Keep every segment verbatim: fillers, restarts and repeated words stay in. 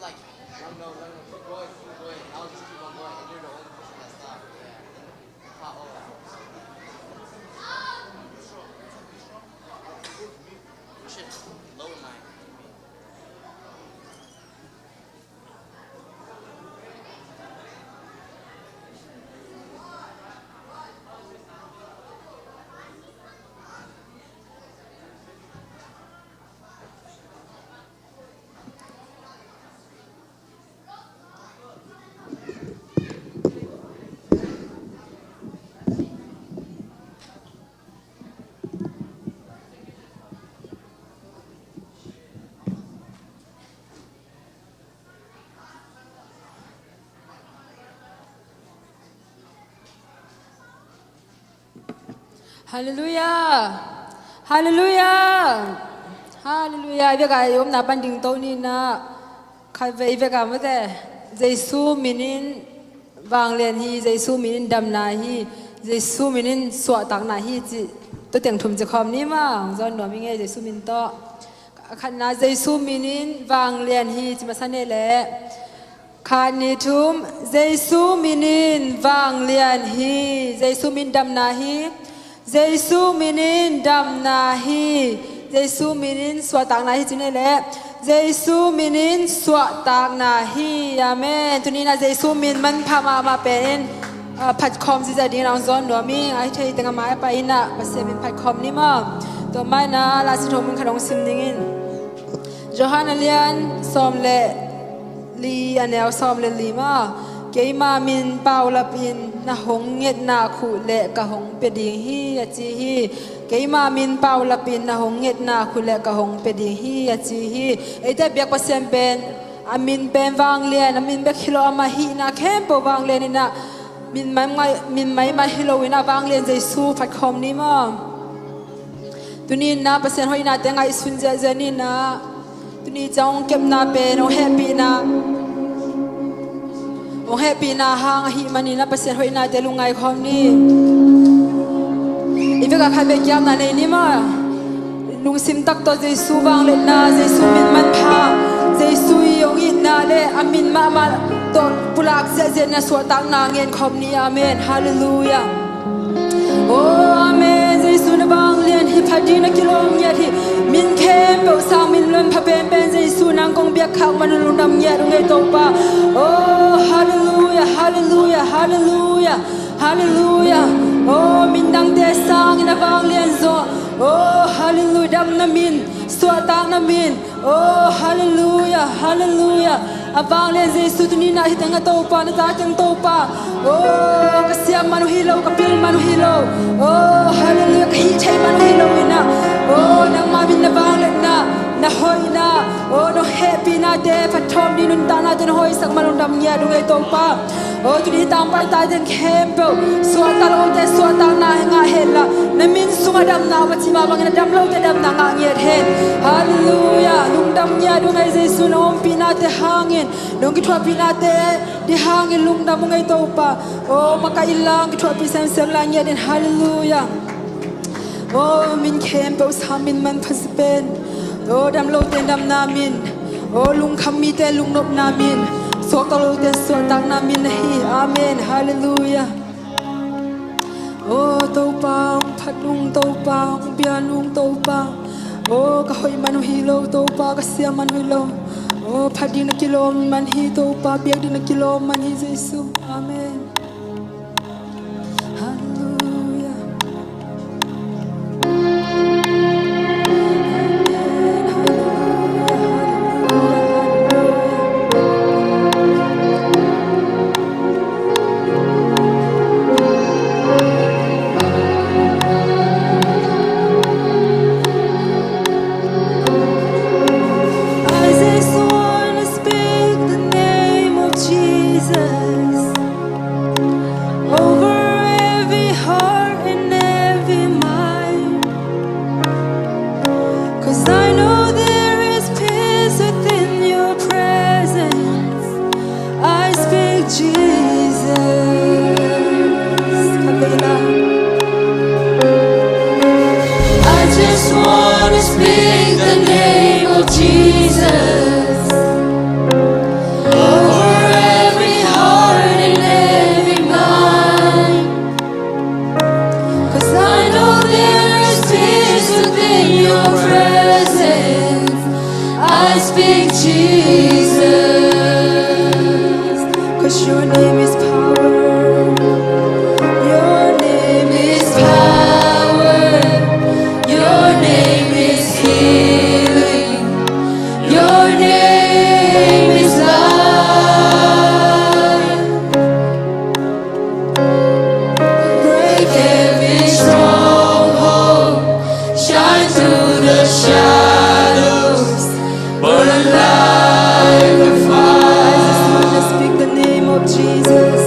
Like, no, no, no, no, keep going, keep going. I'll just keep on going. And you're the only person that stopped. Yeah. Hot oil. You should lower mine. Halleluiah. Halleluiah. Halleluiah. I vekah i omna pan dingto ni in ah, khatvei i vekah mate, Jesu min in vanglian hi, Jesu min in damna hi, Jesu min in suahtakna hi cih tua teng thum ci khawm ni maw. Hong zawn nuam ing ei, Jesu min tawh. A khatna, Jesu min in vanglian hi ci masa ni leh. Khat, nih, thum. Jesu min in vanglian hi. Jesu min damna hi. Jesu min in damna hi. Jesu min in suahtakna hi ci ni leh. Jesu min in suahtakna hi. Amen. Tuni in ah Jesu min manpha mahmah pen in, ah, phatkhawm ziahziah dingin hong zawn nuam ing. A hi thei teng a mai a pai in ah Pasian min phatkhawm ni maw. Tua mah in ah Late Siangtho mun khat hong sim dingin. Johan a lian sawm le li, a neu sawm le li maw. Keima min paulap in na hong ngetna khuh leh ka hong pia ding hi, a ci hi. Keima min paulap in na hong ngetna khuh leh ka hong pia ding hi, a ci hi. Eite biak Pasian pen a min pen vanglian, a min bek hi lo, amah hihna khempeuh vanglian in ah, min maimai, min maimai hi lo in ah vanglian Jesu phatkhawm ni maw. Tuni in ah Pasian hoihnate ngaihsun ziahziah ni in ah, tuni ciang hong kepna pen hong hehpihna, hong hehpihna hang ahih manin ah Pasian hoihnate lungngai khawm ni. I vekah khatvei kiamna nei ni maw. Lungsim tak tawh Jesu vangliatna, Jesu min manpha, Jesu i hong itna le a min mahmah tawh pulak ziahziah in ah suahtakna ngen khawm ni. Amen. Halleluiah. Oh, amen. Jesu na vanglian hi, phat ding na kilawm ngiat hi. Min khempeuh sang min manpha penpen Jesu nang kong biak khak man un lungdam ngiat ung ei Topa. Oh, halleluiah, halleluiah, halleluiah, halleluiah. Oh, min dangte sangin a vanglian zaw. Oh, halleluiah. Damna min, suahtakna min. Oh, halleluiah, halleluiah. A vanglian Jesu, tuni in ah hih teng a Topa, na ta teng Topa. Oh, ka siam man uh hi lo, ka pil man uh hi lo. Oh, halleluiah, ka hih theih man uh hi lo in ah. Oh, nangmah min na vangliatna, na hoihna, oh, na hehpihnate phatthawm ding nuntaknate na hoihsak man un lungdam ngiat ung ei Topa. Oh, tuni hih tangpaitai teng khempeuh, suahtak lote suahtakna ngah hen la, na min sungah damna om a cih mah bangin a dam lote damna ngah ngiat hen. Halleluiah. Lungdam ngiat ung ei Jesu, na ompihnate hangin, nong kithuahpihnate ding hangin lungdam ung ei Topa. Oh, makaih inla kithuahpih semsem lai ngiat in. Halleluiah. Oh, min khempeuh sang min manpha pen, oh, dam lote damna min, oh, lungkham mite lungnopna min, suakta lote suahtakna min na hi. Amen. Halleluiah. Oh, Topa hong phat ung, Topa hong bia ung, Topa. Oh, ka hoih man uh hi lo, Topa ka siam man uh hi lo. Oh, phat ding na kilawm man hi, Topa biak ding na kilawm man hi Jesu. Amen. Halleluiah. I just wanna speak the name of Jesus over every heart and every mind. 'Cause I know there is peace within your presence. I speak Jesus. I just wanna speak the name of Jesus Speak, Jesus, 'cause your name is power. Your name is power. Your name is healing. Your name is life. Break every stronghold. Shine through the shadows. Burn like a fire. I just want to speak the name of Jesus.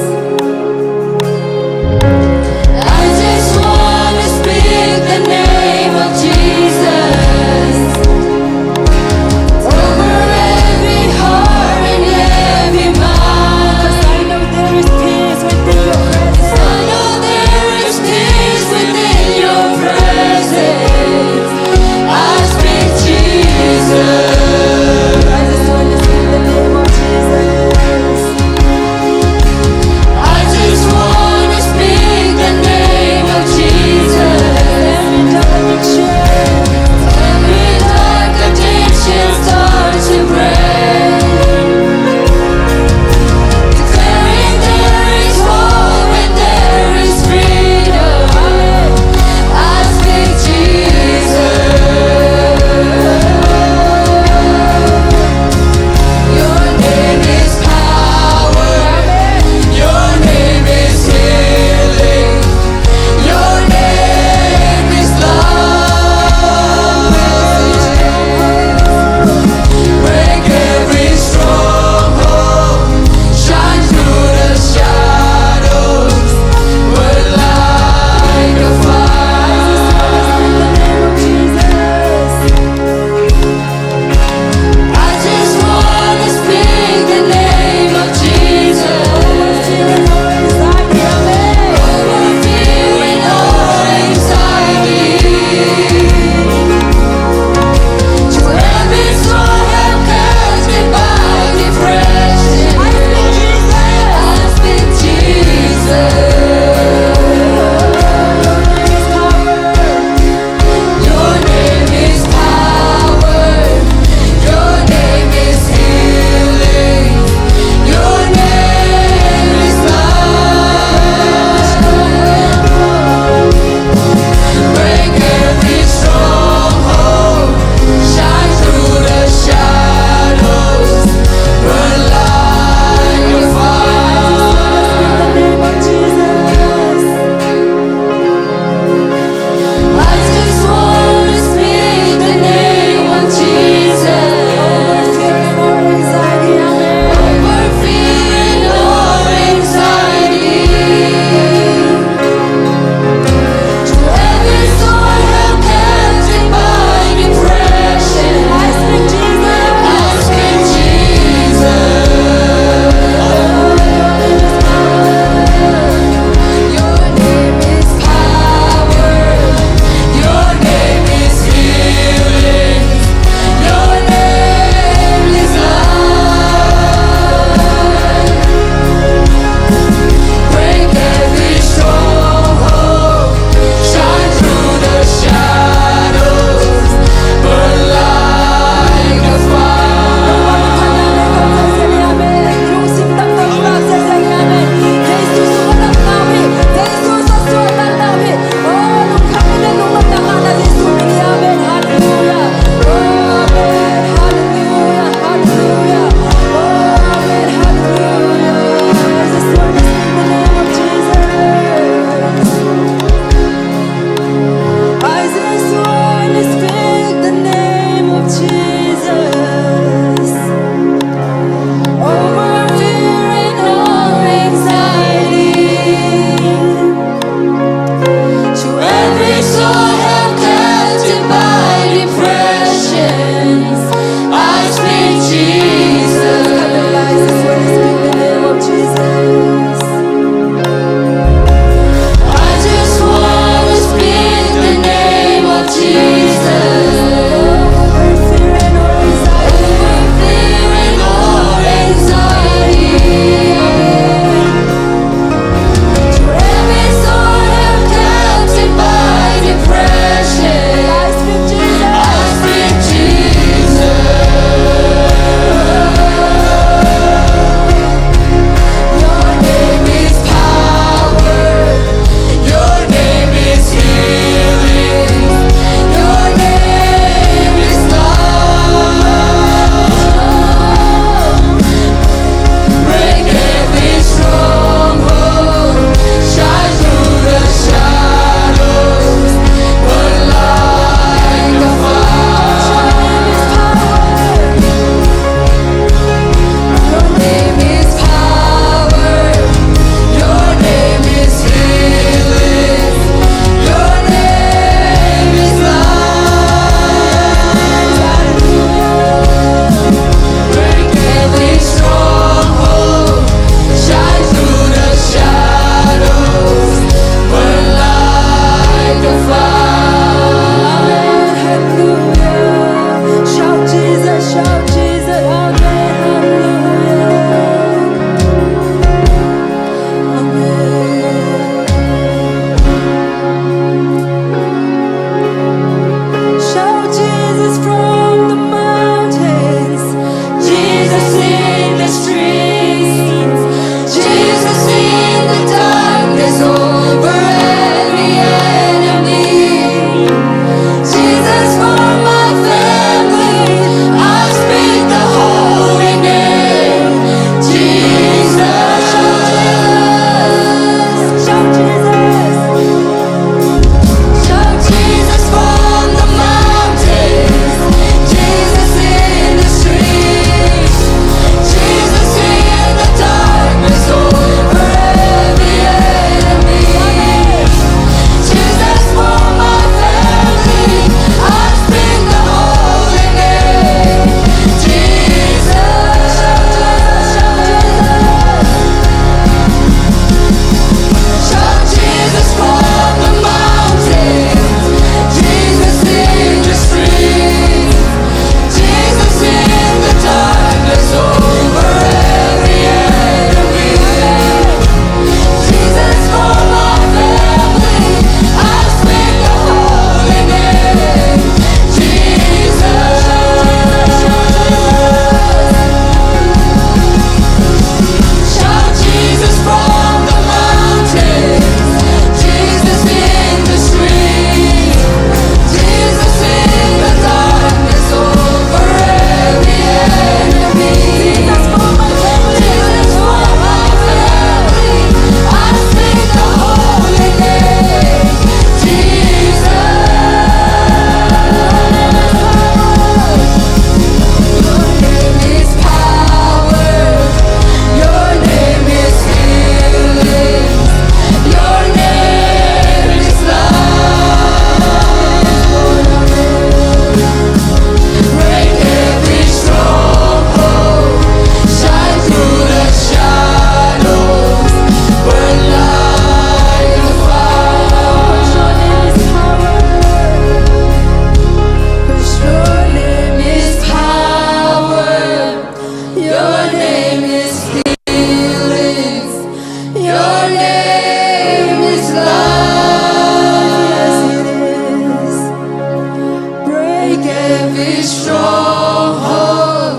Stronghold,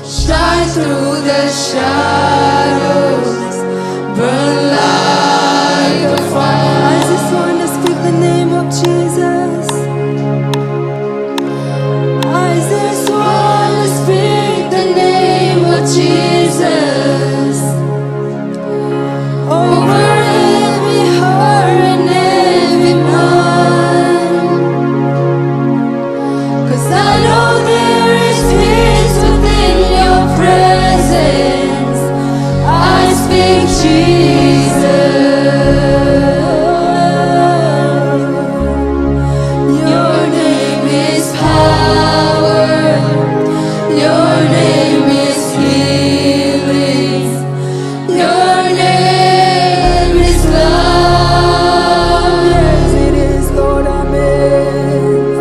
shine through the shadows, burn like a fire. I just want to speak the name of Jesus. I just want to speak the name of Jesus over every heart and every mind. 'Cause I know there is peace within your presence. I speak Jesus. Your name is power. Your name is healing. Your name is love. Yes, it is, Lord. Amen.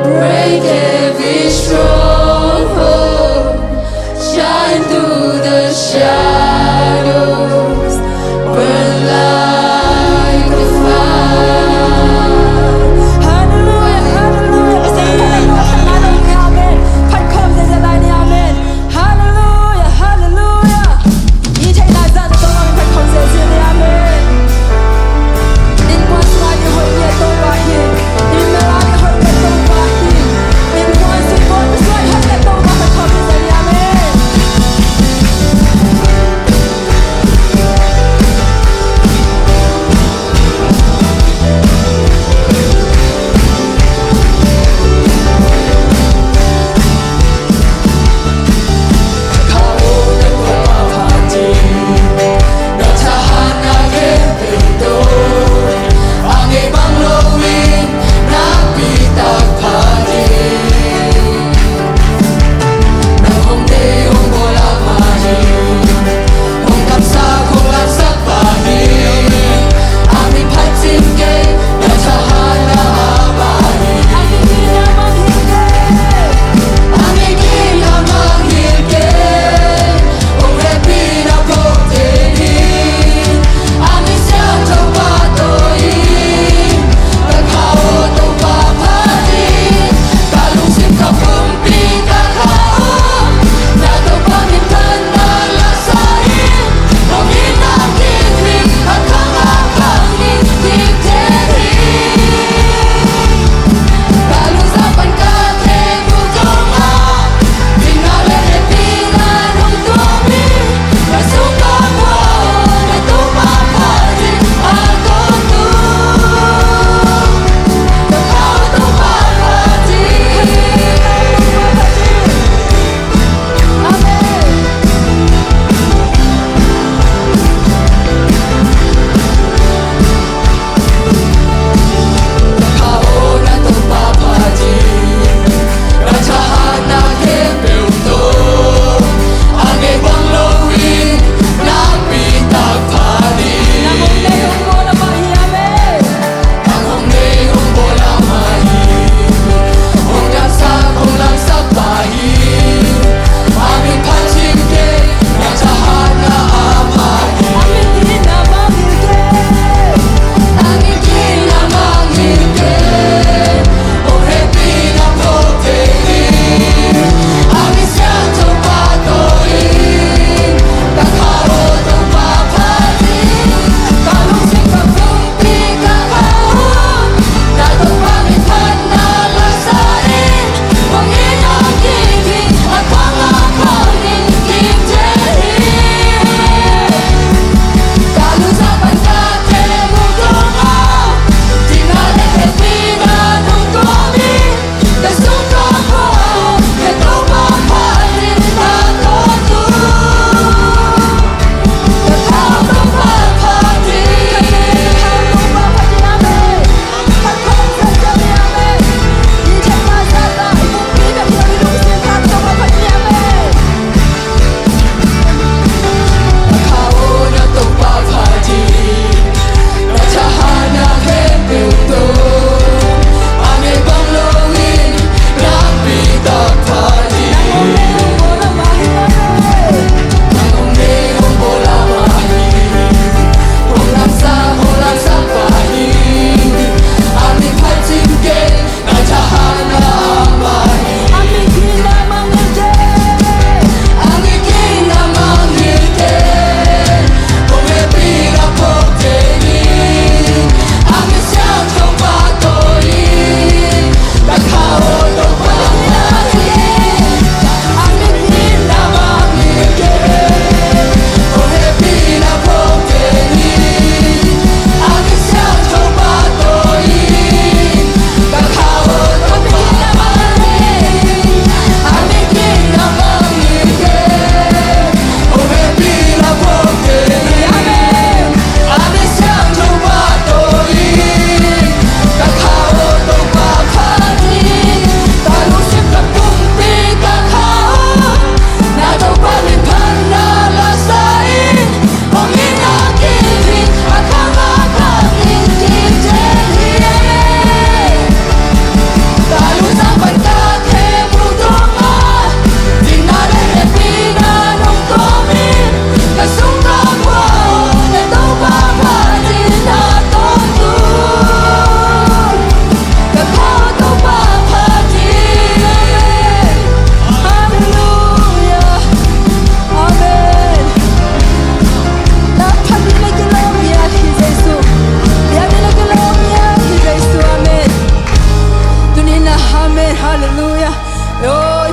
Break every stronghold. Shine through the shadows.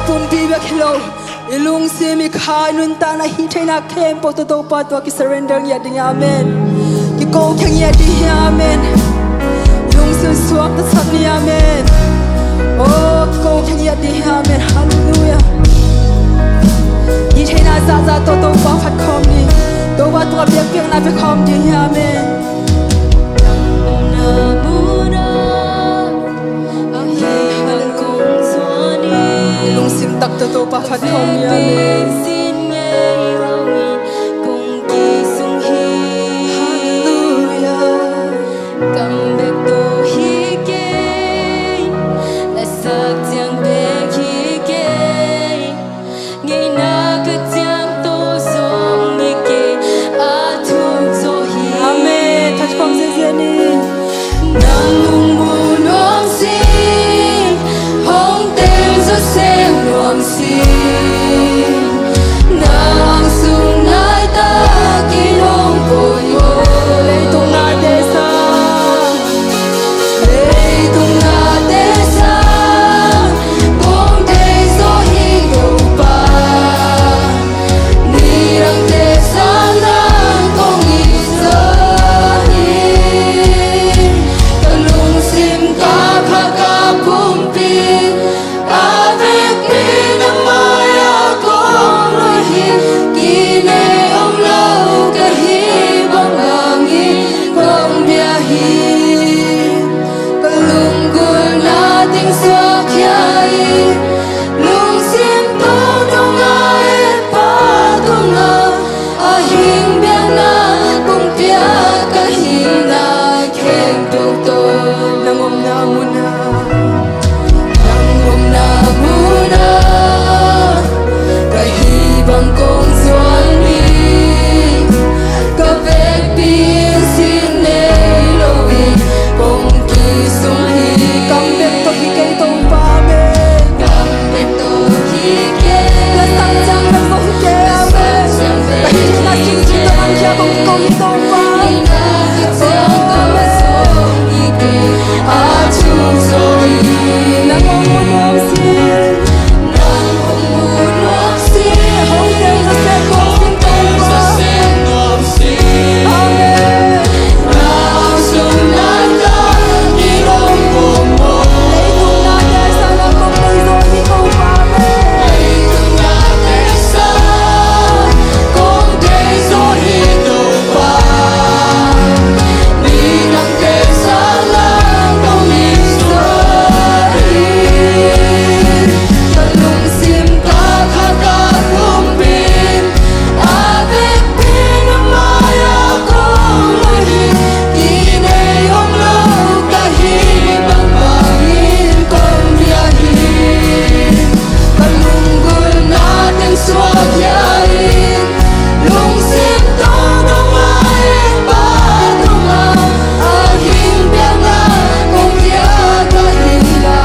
Pumpi bek hi lo, i lungsim, i kha, i nuntakna, hih theihna khempeuh tawh Topa tungah kisurrender ngiat ding hi. Amen. Kiko khia ngiat ding hi. Amen. I lungsim suaktasak ni. Amen. Oh, kiko khia ngiat ding hi. Amen. Halleluiah. Hih theihna zahzah tawh Topa phat khawm ni. Topa tungah biakpiakna pia khawm ding hi. Amen. Lungsim tak tawh Topa phat khawm ni. Amen. Halleluiah. Ngeina ka ciang tawh zong hi kei, a thuk zaw hi. Amen. Phat khawm ziahziah ni. Nang hong mu nuam sing, hong tel zaw seng nuam sing. Nang sung nai takin hong poimawh. Leitung nate sang, leitung nate sang, kong thei zaw hi Topa. Nidangte sang nang kong it zaw hi. Ka lungsim, ka kha, ka pumpi, a vekpi na mai-ah kong lui hi. Kinei om lo ka hih bangbangin kong bia hi. Ka lunggulhna teng suak khia in, lungsim tawh dong a, et Pa tungah, a hing biakna kong piak, ka hihna khempeuh tawh nang omna munah, nang omna munah ka hih bang kong zuan hi. Ka vekpi in sin nei lo in kong kisung hi. Kam bek tawh hi kei Topa, amen. Kam bek tawh hi kei. La sang ciang bek tawh hi kei, amen. Ka hihna singsing tawh nang kiang kong kiko hi Topa. Amen. A thuk zaw hi. Nang hong mu nuam sing. Nang hong mu nuam sing. Hong tel zaw seng nuam sing Topa. Amen. Ka lunggulhna teng suak khia in, lungsim tawh dong a, et Pa tungah, a hing biakna kong piak, ka hihna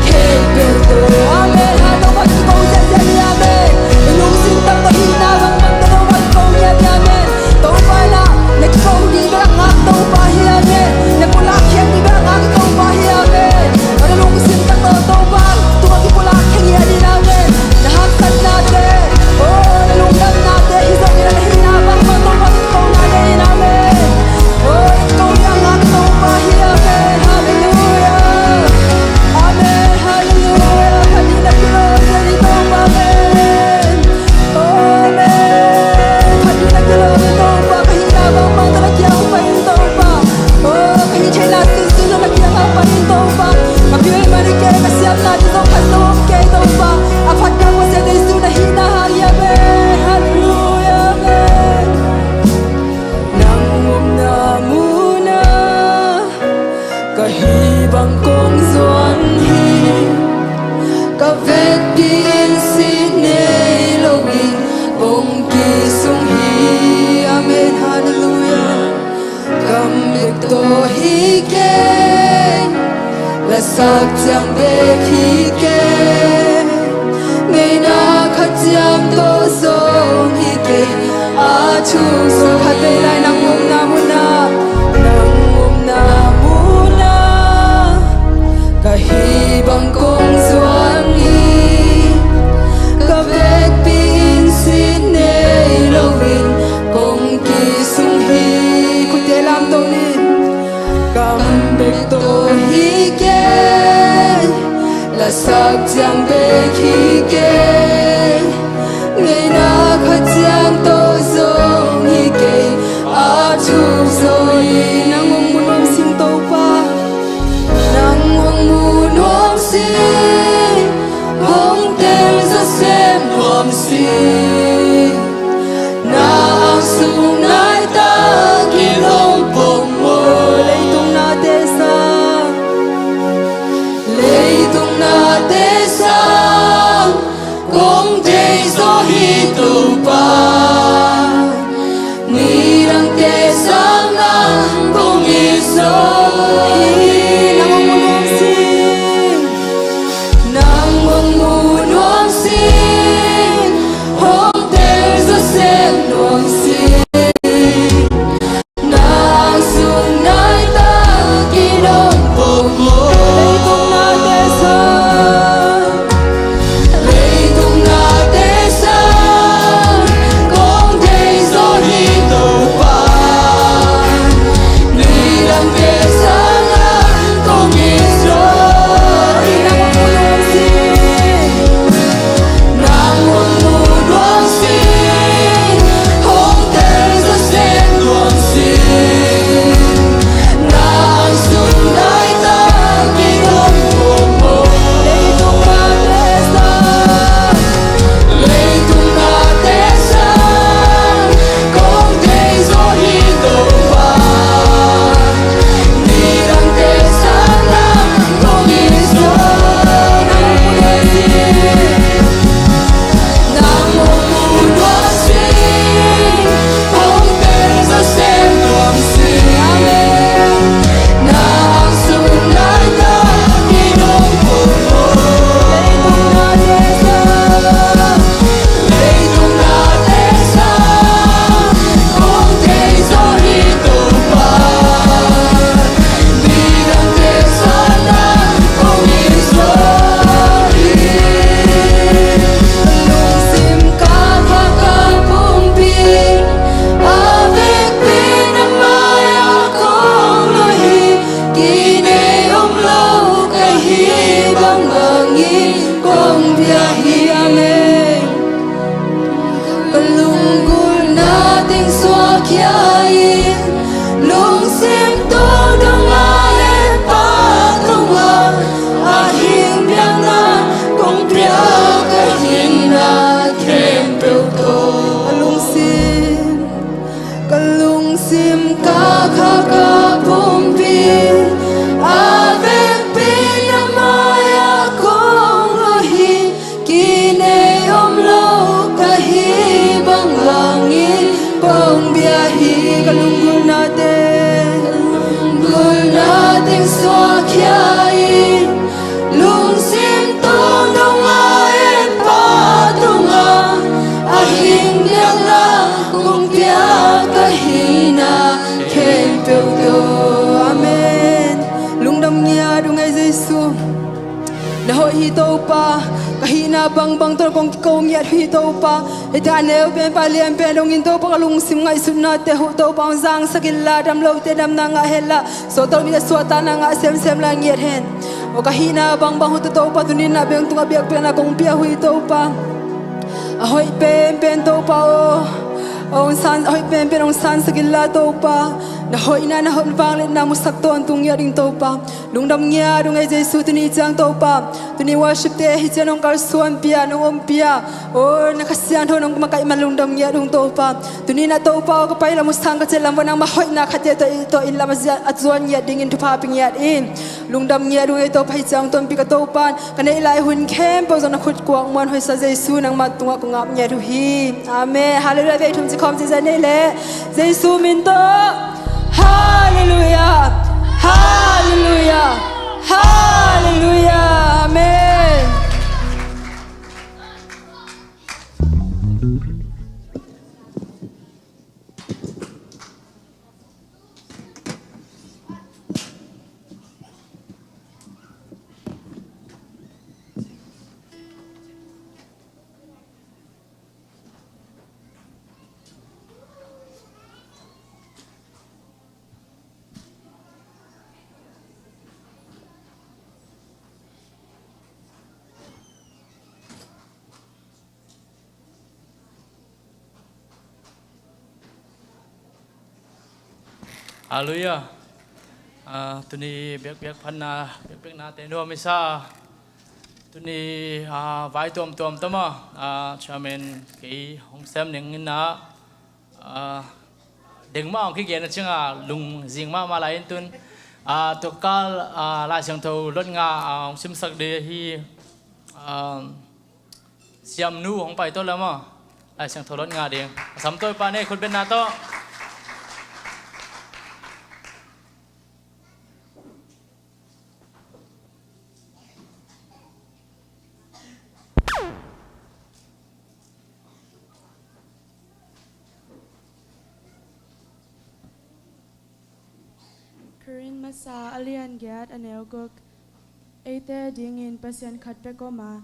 khempeuh tawh. Amen. Ha, Topa kiko ziahziah ni, amen. I lungsim tak tawh hihna bangbang tawh Topa kiko ngiat ni, amen. Topa in ah na kiko ding bek a ngak Topa hi, amen. Na pulak khiat ding bek a ngak Topa hi, amen. Na lungsim tak tawh Topa tungah kipulak khia ngiat in, amen. Na haksatnate, oh, na lungdamnate hi zongin, na hihna bangbang Topa kiko ngiat in, amen. Oh, na kiko ding bek a ngak Topa hi, amen. Halleluiah. Amen. Halleluiah. Phat ding na kiko ngiat in Topa, amen. Amen. Phat ding na kiko ngiat in Topa, ka hihna bangbang tawh na kiang hong pai in Topa. Oh, ka hih theihna singsing tawh na kiang hong pai in Topa. Ka pil man hi kei, ka siamna ding zong khat zong om kei Topa. A phat ka Pasian Jesu na hihna hang hi, amen. Halleluiah, amen. Nang omna munah ka hih bang kong zuan hi. Ka vekpi in sin nei lo in kong kisung hi. Amen. Halleluiah. Kam bek tawh hi kei, lasak ciang bek hi kei, ngeina khat ciang tawh zong hi kei. A thuk zaw. Khatvei lai nang omna munah, nang omna munah ka hih bang kong zuan hi. nuam sin, na ang sung nai tak in hong pom maw. Leitung nate sang, leitung nate sang kong thei zaw hi Topa. Nidangte sang nang kong it zaw hi. Nang hong mu nuam sin, nang hong mu nuam sin, hong tel zaw sem nuam sin. Nang sung nai tak in hong pom maw. Leitung nate sang, leitung nate sang kong thei zaw hi Topa. Nidangte sang nang kong it zaw hi. Nang hong mu nuam sin, hong tel zaw sem nuam sin. Nang sung nai tak in hong pom maw. Leitung nate sang, leitung nate sang kong thei zaw hi Topa. Nidangte sang nang kong it zaw hi. Nang hong mu nuam sin, hong tel zaw sem nuam sin. Amen. Nang sung nai tak in hong pom maw. Leitung nate sang, leitung nate sang kong thei zaw hi Topa. Nidangte sang nang kong it zaw hi. Lungsim ka khak ka pumpi, a vekpi na mai-ah kong luah hi. Kinei om lo ka hih bangbangin kong pia hi. Amen. Ka lunggulhna teng suak khia in, lungsim tungdong a et pa tungah a hing biakna kong pia ka hihna khempeuh tawh. Ka lungsim, ka lungsim ka khak ka pumpi, a vekpi na mai-ah kong luah hi. Kinei om lo ka hih bangbangin kong pia hi. Ka lunggulhna teng, lunggulhna teng suak khia in, lungsim tungdong a et pa tungah a hing biakna kong pia ka hihna khempeuh tawh. Amen. Lungdam ngiat ung ei Jesu. Na hoih hi Topa, ka hihna bangbang tawh kong kiko ngiat hi Topa. Hih a neu pen pa lian pen dongin Topa ka lungsim ngaihsutnate huh Topa hong zangsak inla, dam lote damna ngah henla, suakta mite suahtakna ngah semsem lai ngiat hen. Aw ka hihna bangbang huh Topa, tuni-in na biak tungah biakpiakna kong pia uh hi Topa. A hoih penpen Topa aw, hong san, a hoih penpen hong sansak inla Topa. Na hoihna, na hoih vangliatna musak tawntung ngiat ing Topa. Lungdam ngiat ung ei Jesu, tuni ciang Topa. Tuni worship te hih ciang nong kalsuan pia, nong om pia. Aw na Kha Siangtho nong makaih man lungdam ngiat ung Topa. Tuni-in ah Topa aw ka pai lam uh sang ka ciah lam uh nangmah hoihna khatte tawh i, tawh i lam a zia, a zuan ngiat dingin thupha pia ngiat in. Lungdam ngiat ung ei Topa, hih ciang Topa ka Topa in ka neih lai hun khempeuh zong na khut kuak muan hoihsa Jesu nangmah tungah kong ap ngiat uh hi. Amen. Halleluiah. Vei thum ci khawm zihziah nei leh Jesu min tawh. Halleluiah. Halleluiah. Halleluiah. Amen. Halleluiah. Ah, tuni biakpiak phatna, biakpiaknate nuam i sa. Tuni, ah, vai tuamtuam tawh maw, ah, chairman kei hong sem ning in ah, ah, deng mah hong kigen a ciangah lungzing mahmah lai in tun, ah, tuakal, ah, Lai Siangtho lot nga, ah, hong simsak ding hi, ah, siamnu hong pai tawh le maw, Lai Siangtho lot nga ding. A samtawi pa nei khutbetna tawh. Korin masa a lian giat a neu guk. Eite dingin Pasian khat bek om a,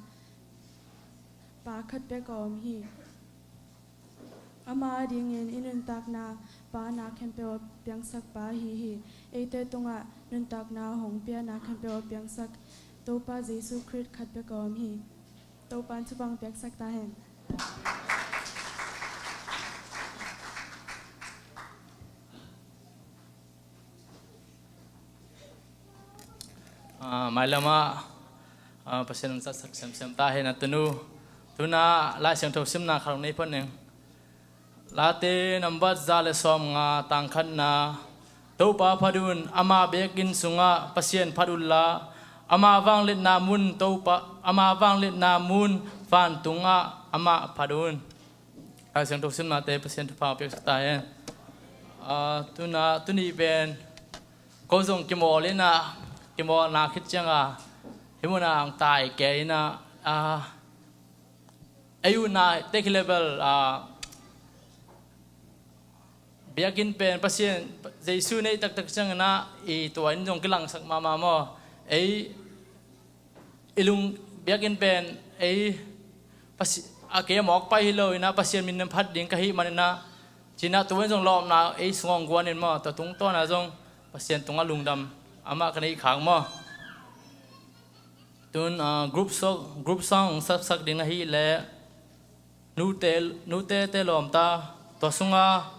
Pa khat bek a om hi. Ama adingin i nuntakna Pa na khempeuh a piangsak Pa ahi hi. Eite tungah nuntakna hong pia na khempeuh a piangsak Topa Jesu Khrist khat bek a om hi. Topa'n thupha piaksak ta hen. Ah, mailamah, ah, Pasian hong zatsak semsem ta hen a tunu. Tuna Lai Siangtho simna khat hong nei phot ning. Late nambat za le sawmnga tang khatna. Topa phat un, ama biakinn sungah Pasian phat unla, ama vangliatna mun Topa, ama vangliatna mun vantungah amah phat un. Lai Siangtho simnate Pasian thupha piaksak ta hen. Ah, tuna, tuni pen ko zong kimawl in ah, kimawlna khit ciangah hih munah hong tai kei in ah, ah, ei unau te khi level, ah, biakinn pen Pasian, Jesu nei taktak ciangin ah i tua in zong kilangsak mahmah maw. Ei i lung biakinn pen ei Pasi-, a kei a mawk pai hi lo in ah Pasian min phat ding ka hih manin ah, ci-in ah tua in zong lawpna ei sungah guan in maw, tua tungtawn ah zong Pasian tungah lungdam amah ka neih khak maw. Tun, ah, group song, group song sapsak ding na hih leh nute, nute te lawm ta, tua sungah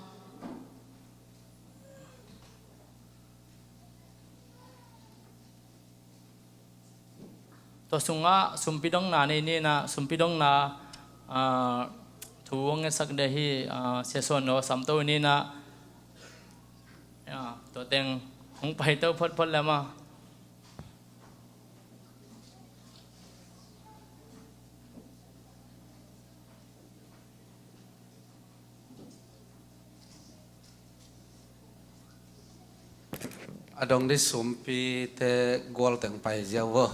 Tua sungah sumpi dongna nei ni in ah, sumpi dongna, ah, thu hong ngetsak ding hi, ah, Sia Suan No Sam To ni in ah, ya, tua teng hong pai to photphot le maw. A dong dih sumpi te gual teng pai ziau vo.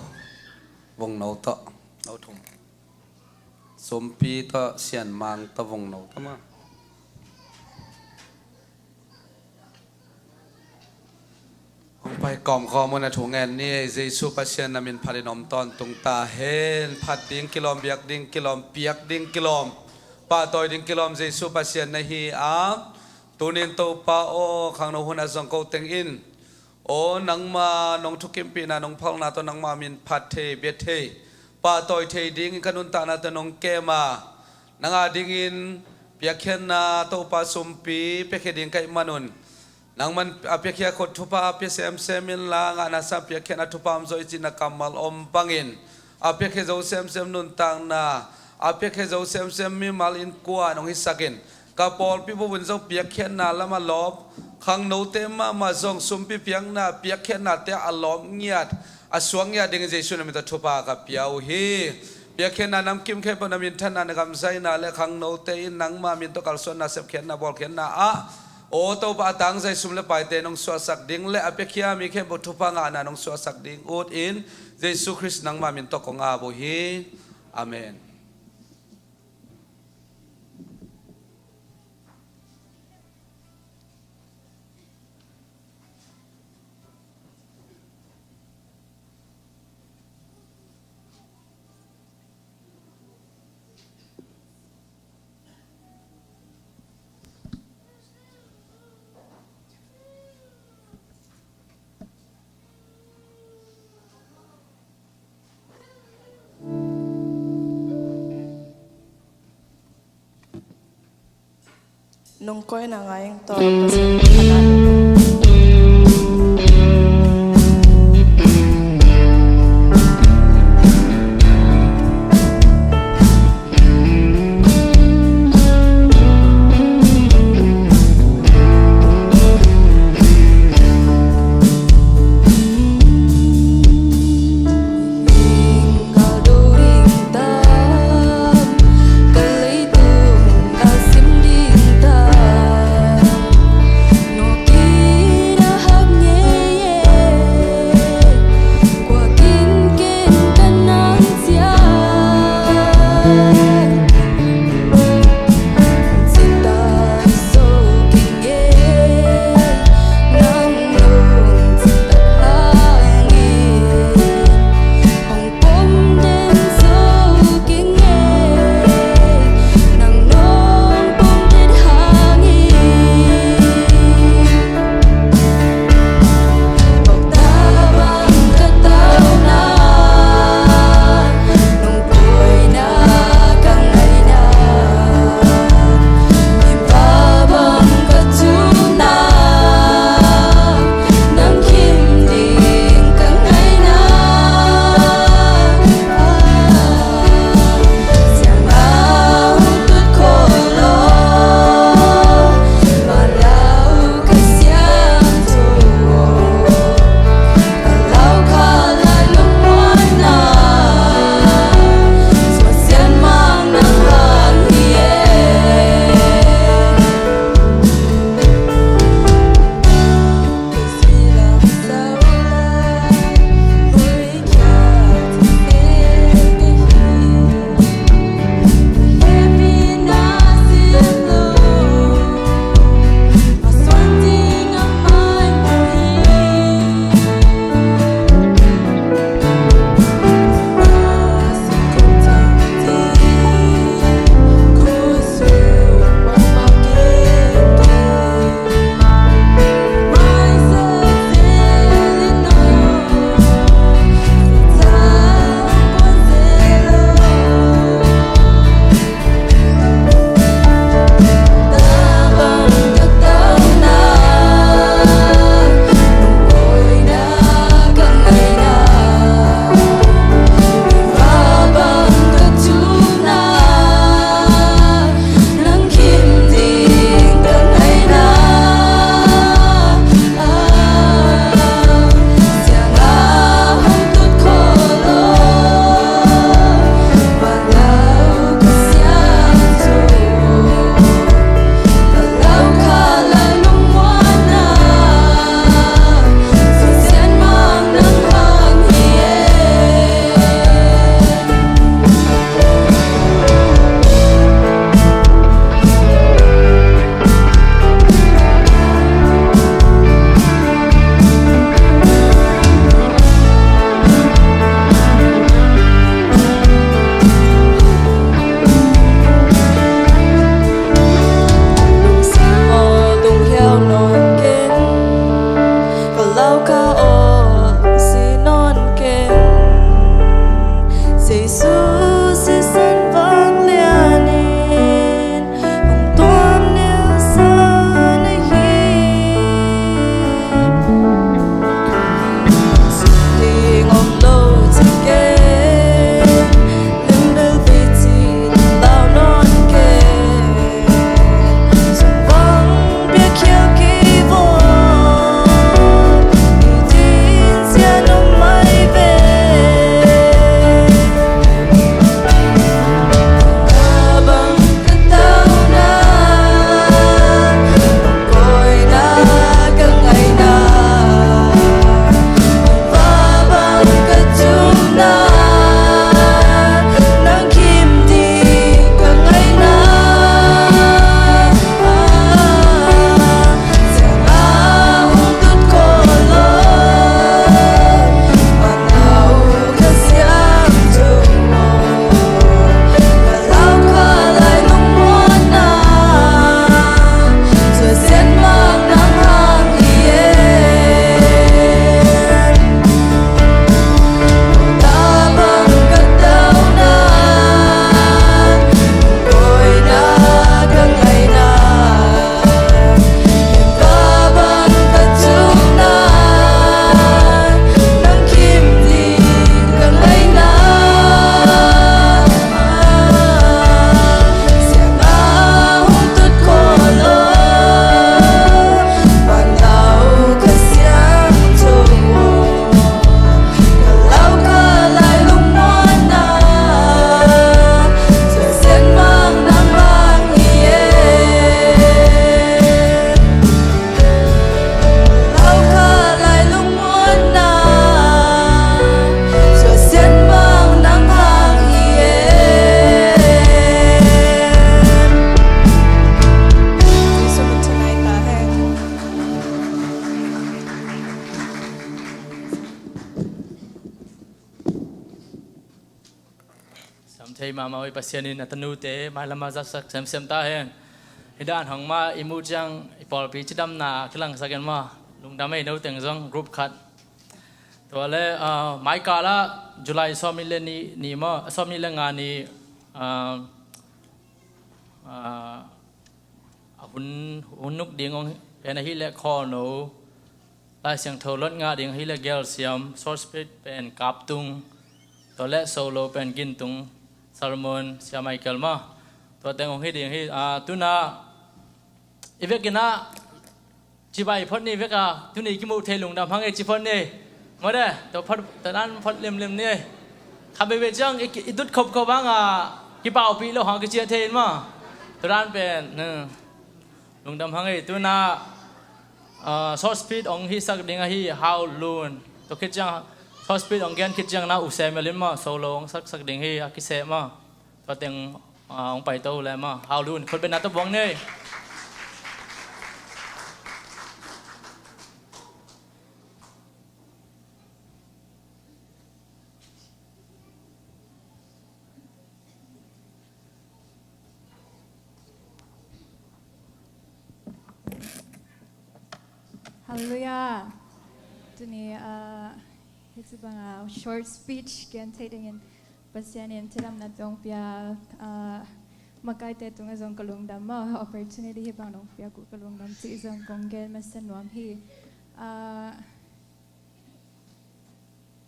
Vungno tawh. No thum. Sumpi tawh Sian Mang tawh Vungno tawh maw. Hong pai kawmkawm un a thu ngen ni. Jesu Pasian na min phat in om tawntung ta hen. Phat ding kilawm, biak ding kilawm, piak ding kilawm, pahtawi ding kilawm Jesu Pasian na hi a. Tunin Topa aw, khangno hunah zong ko teng in, aw, nangma nong thukimpihna, nong phalna tawh nangma min phat thei, bia thei, pahtawi thei dingin ka nuntakna tawh nong kem a, nang adingin piakkhiatna Topa sumpi piakhia ding ka hih manun, nangman a piakhia khut thupha a pia semsem inla, ngahna sang piakkhiatna thupha om zaw i cihna kammal om bangin, a piakhia zo semsem nuntakna, a piakhia zo semsem mimal innkuan hong hisakin, ka pawlpi bup un zong piakkhiatna lam a lawp, khangnote mahmah zong sumpi piakna, piakkhiatnate a lawp ngiat, a suak ngiat dingin Jesu na min tawh thupha ka pia uh hi. Piakkhiatna namkim khempeuh na minthanna, na gamzaina le khangnote in nangma min tawh kalsuanna, sepkhiatna, bawlkhiatna ah, aw Topa, a tangzai sum le paite nong suahsak ding le a piakhia mi khempeuh thupha ngahna nong suahsak ding ut in, Jesu Khrist nangma min tawh kong ap uh hi. Amen. Nong koih na ngai ing tawh. Amau i Pasian in a tanute mailama zatsak semsem ta hen. Hi dan hong mah i muh ciang i pawlpi cidamna kilangsak in maw. Lungdam ei, no teng zong group khat. Tua le, ah, maikal ah July sawmnih le nih ni maw, sawmnih le nga ni, ah, ah, a hun, hun nuk ding hong pen ahih leh khawlno, Lai Siangtho lot ngah ding ahih leh gelsiam, short speech pen kaptung, tua le solo pen gintung, sermon Sia Michael maw. Tua teng hong hi ding hi, ah, tu-in ah i vekin ah cibai phot ni vek a, tuni kimuh thei lungdam hang ei ci phot ni. Maw de, tua phot, tua dan phot limlim ni. Kha bebe ciang i, i dut khopkhop hang a, kipaupih lo hang kiciah thei in maw. Tua dan pen, hmm. Lungdam hang ei, tu-in ah, ah, short speech hong hisak ding ahi Hau Lun. Tua khit ciang, short speech hong gen khit ciang na U Samuel in maw, solo hong saksak ding hi, a kiseh maw. Tua teng, ah, hong paito le maw. Hau Lun, khut beng na tawh buang ni. Halleluiah. Tuni, ah, hih ci bang a short speech gen thei dingin Pasian in cidamna hong pia, ah, makaite tungah zong ka lungdam maw, opportunity hih bang hong piak uh ka lungdam cih zong kong gen masa nuam hi. Ah,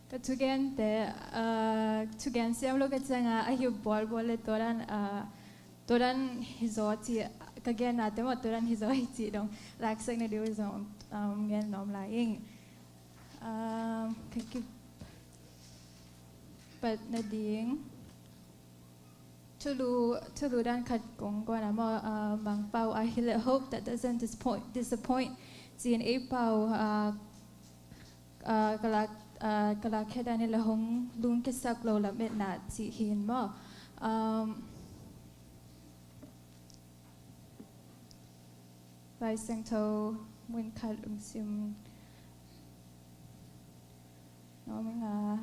ka thugente, ah, thugen siam lo ka ciang a, a hi bualbual le tua dan, ah, tua dan hi zaw ci, ka genna te maw tua dan hi zaw hi cih dong laksak na ding uh zong, um, gen nuam lai ing. Um, ka kipat na ding. Thulu, thulu dan khat kong guan a maw, ah, Mangpau a hi leh, "Hope that doesn't disappoint, disappoint," ci-in ei pau, ah, ah, ka lak, ah, ka lak khia dan hi leh hong lungkiasak lo lametna cih hi in maw. Um, Lai Siangtho mun khat hong sim nuam ing a,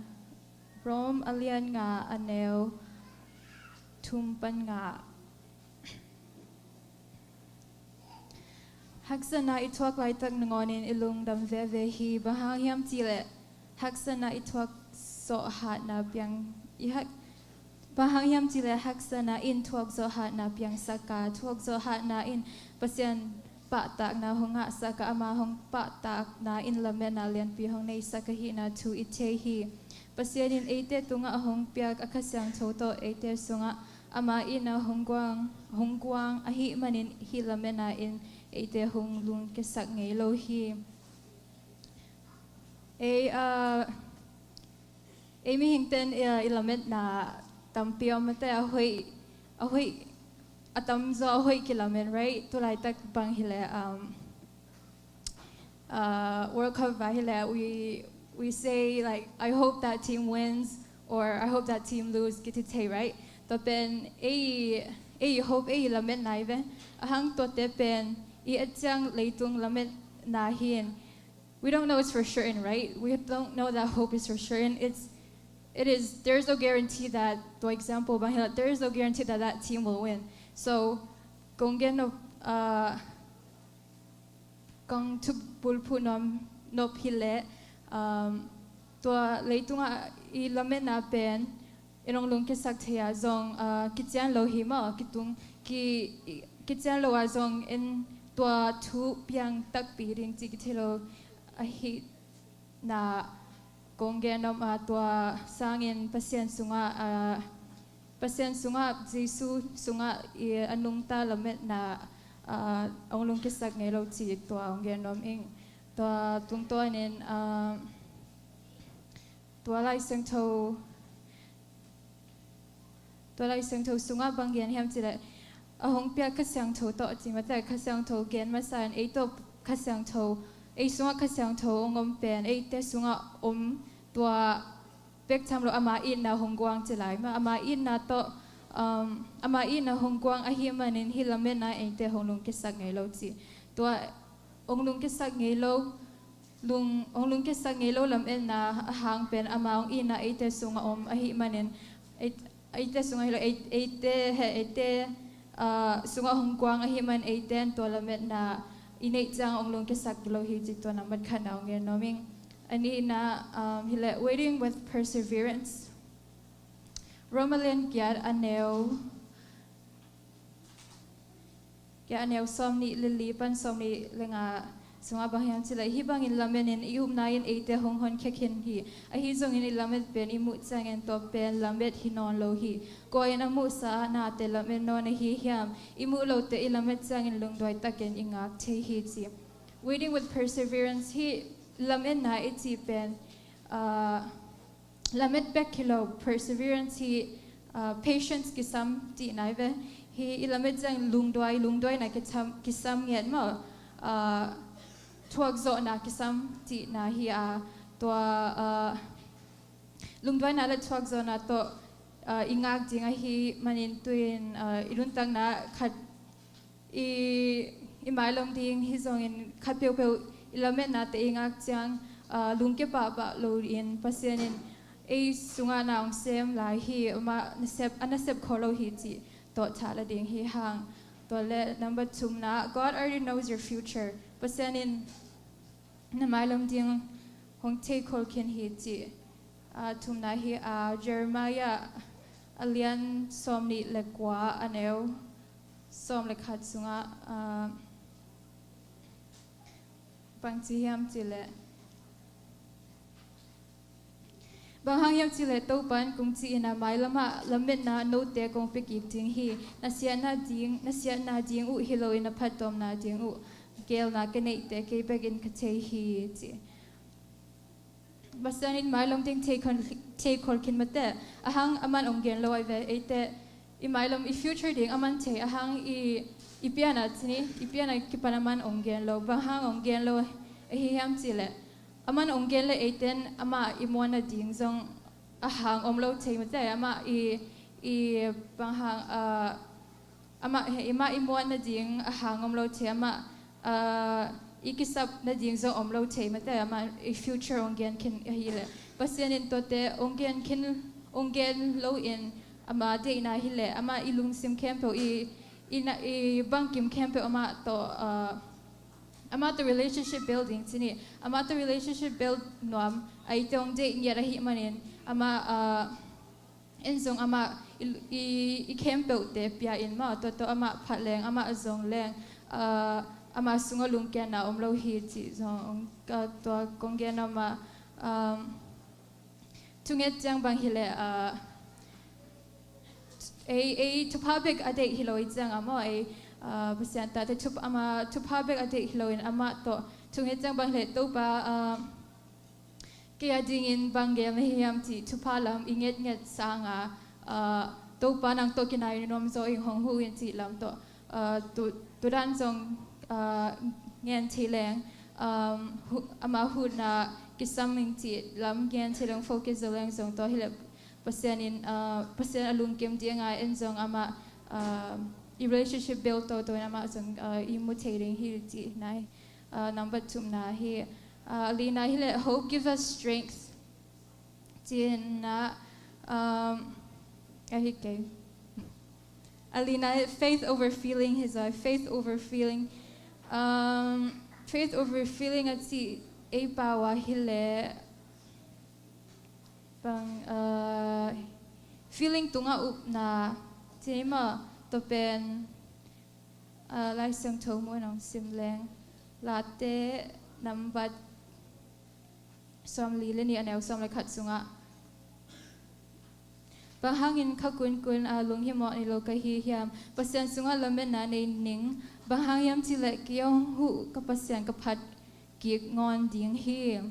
Rom a lian nga a neu thum pan nga. Haksatna i thuak laitak nangawnin i lungdam veve hi, bang hang hiam cih leh haksatna i thuak zawh hatna piang, i hak, bang hang hiam cih leh haksatna in thuak zawh hatna piangsak a, thuak zawh hatna in Pasian pahtakna hong ngahsak a, ama hong pahtakna in lametna lianpi hong neisak ahihna thu i thei hi. Pasian in eite tungah a hong piak a Kha Siangtho tawh eite sungah ama itna hong guang, hong guang ahih manin hih lametna in eite hong lungkiasak ngei lo hi. Ei, ah, ei mihingte in, ah, i lametna tampi om mate, a hoih, a hoih, a tamzaw a hoih kilamen, right? Tulaitak bang hi leh, um, uh, World Cup vai hi leh, we, we say, like, "I hope that team wins," or, "I hope that team lose," kiti thei, right? Tua pen ei, ei hope, ei lametna hi ve. Ahang tuate pen i et ciang leitung lametna hi in, we don't know it's for certain, right? We don't know that hope is for certain. It's, it is, there's no guarantee that, for example, bang hi leh, there is no guarantee that that team will win. So, kong gen nop, uh, kong thubulphuh nuam nop hi leh, um, tua leitungah i lametna pen in hong lungkiasak thei a zong, ah, kician lo hi maw, kitung, ki, kician lo a zong in tua thu piang takpi ding cih kithei lo ahihna kong gen nuam a, tua sangin Pasian sungah, ah, Pasian sungah, Jesu sungah i a nungta lametna, ah, hong lungkiasak ngei lo cih tua hong gen nuam ing. Tua tungtawnin, ah, tua Lai Siangtho, tua Lai Siangtho sungah bang gen hiam cih leh, a hong piak Kha Siangtho tawh ci mate, Kha Siangtho gen masa in ei tawh Kha Siangtho, ei sungah Kha Siangtho hong om pen eite sungah om tua bek tham lo ama itna hong guang ci lai maw, ama itna tawh, um, ama itna hong guang ahih manin hih lametna eite hong lungkiasak ngei lo ci. Tua hong lungkiasak ngei lo, lung, hong lungkiasak ngei lo lametna a hang pen ama hong itna eite sungah om ahih manin, ei, eite sungah hi lo, ei- eite he eite, ah, sungah hong kuang ahih man eite in tua lametna i neih ciang hong lungkiasak lo hi ci, tua nambat khatna hong gen nuam ing. A nihna, um, hi leh waiting with perseverance. Roma lian giat a neu giat a neu sawmnih le li pan sawmnih le nga sungah bang hiam ci leh, hih bangin lamet in i upna in eite hong honkhia khin hi. Ahi zongin i lamet pen i muh ciangin tua pen lamet hi nawn lo hi. Kua in a muhsa nate lamet nawn ahi hiam? I muh lote i lamet ciangin lungduai takin i ngak thei hi ci. Waiting with perseverance, hih lametna i cih pen, ah, lamet bek hi lo, perseverance hi, ah, patience kisam cihna hi ve. Hih i lamet ciang lungduai, lungduaina kisam, kisam ngiat maw, ah, thuakzawhna kisam cihna hi a, tua, ah, lungduaina le thuakzawhna tawh, ah, i ngak ding ahih manin tu-in, ah, i nuntakna khat i, i mailam ding hi zongin khat peuhpeuh i lametnate i ngak ciang, ah, lungkia pahpah loin Pasian in ei sungah na hong sem lai hi, amah nasep, a nasep khol lo hi cih tawh tha la ding hi hang. Tua le number thumna, God already knows your future. Pasian in na mailam ding hong thei khol khin hi cih. Ah, thumna hi, ah, Jeremiah a lian sawmnih le kua a neu sawm le khat sungah, ah, bang ci hiam ci leh, bang hang hiam ci leh Topa in kong ci-in a, mailamah lametna note kong pia kik ding hi. Na siatna ding, na siatna ding uh hi loin na phattuamna ding uh geelna ka neihte kei bekin ka thei hi ci. Pasian in mailam ding thei khol, thei khol khin mate, ahang aman hong gen lo ahi ve. Eite i mailam, i future ding aman thei, ahang i, i piana cini, i piana kipan aman hong gen lo. Bang hang hong gen lo ahi hiam ci leh, aman hong gen leh eite in amah i muanna ding zong ahang om lo thei mate, amah i, i bang hang, ah, amah he, amah i muanna ding ahang om lo thei, amah, ah, i kisap nading zong om lo thei mate, amah i future hong gen khin ahi leh. Pasian in tuate hong gen khin, hong gen loin ama deihna hi leh, amah i lungsim khempeuh, i, i, na, i bangkim khempeuh amah tawh, ah, amah tawh relationship building cini, amah tawh relationship build nuam, eite hong deih ngiat ahih manin, amah, ah, en zong amah i, i, i khempeuhte pia in maw, tua tawh amah phat leng, amah a zong leng, ah, amah sungah lungkiatna om lo hi cih zong, ah, tua kong gen nuam a, um, thunget ciang bang hi leh, ah, ei, ei thupha bek a deih hi lo i ciang a maw, ei, ah, Pasian tate thup-, amah thupha bek a deih hi loin amah tawh thunget ciang bang hi leh Topa, ah, kei a dingin bang gel na hiam cih thupha lam i ngetnget sanga, ah, Topa nang tawh kinai nuam zaw ing, hong huh in cih lam tawh, ah, tu, tudan zong, ah, ngen thei leng, um, hu-, amah huhna kisam ing cih lam ngen thei leng, focus zaw leng zong tua hi leh Pasian in, ah, Pasian a lungkim dinga en zong amah, ah, i relationship build toto in amah zong, ah, i mu thei ding hi cih nai. Ah, number thumna hi, ah, lina hi leh, hope give us strength. Cina, um, ahi kei. A lina hi faith over feeling hi zaw, faith over feeling. Um, faith over feeling a cih ei pau ah hi leh, bang, ah, feeling tungah upna, cih maw, tua pen, ah, Lai Siangtho mun hong sim leng, Late nambat sawmli le nih a neu sawm le khat sungah, bang hangin kha kunkun a lunghimawh nei lo ka hi hiam? Pasian sungah lametna nei ning. Bang hang hiam cih leh kei hong huh ka Pasian ka phat kik ngawn ding hi.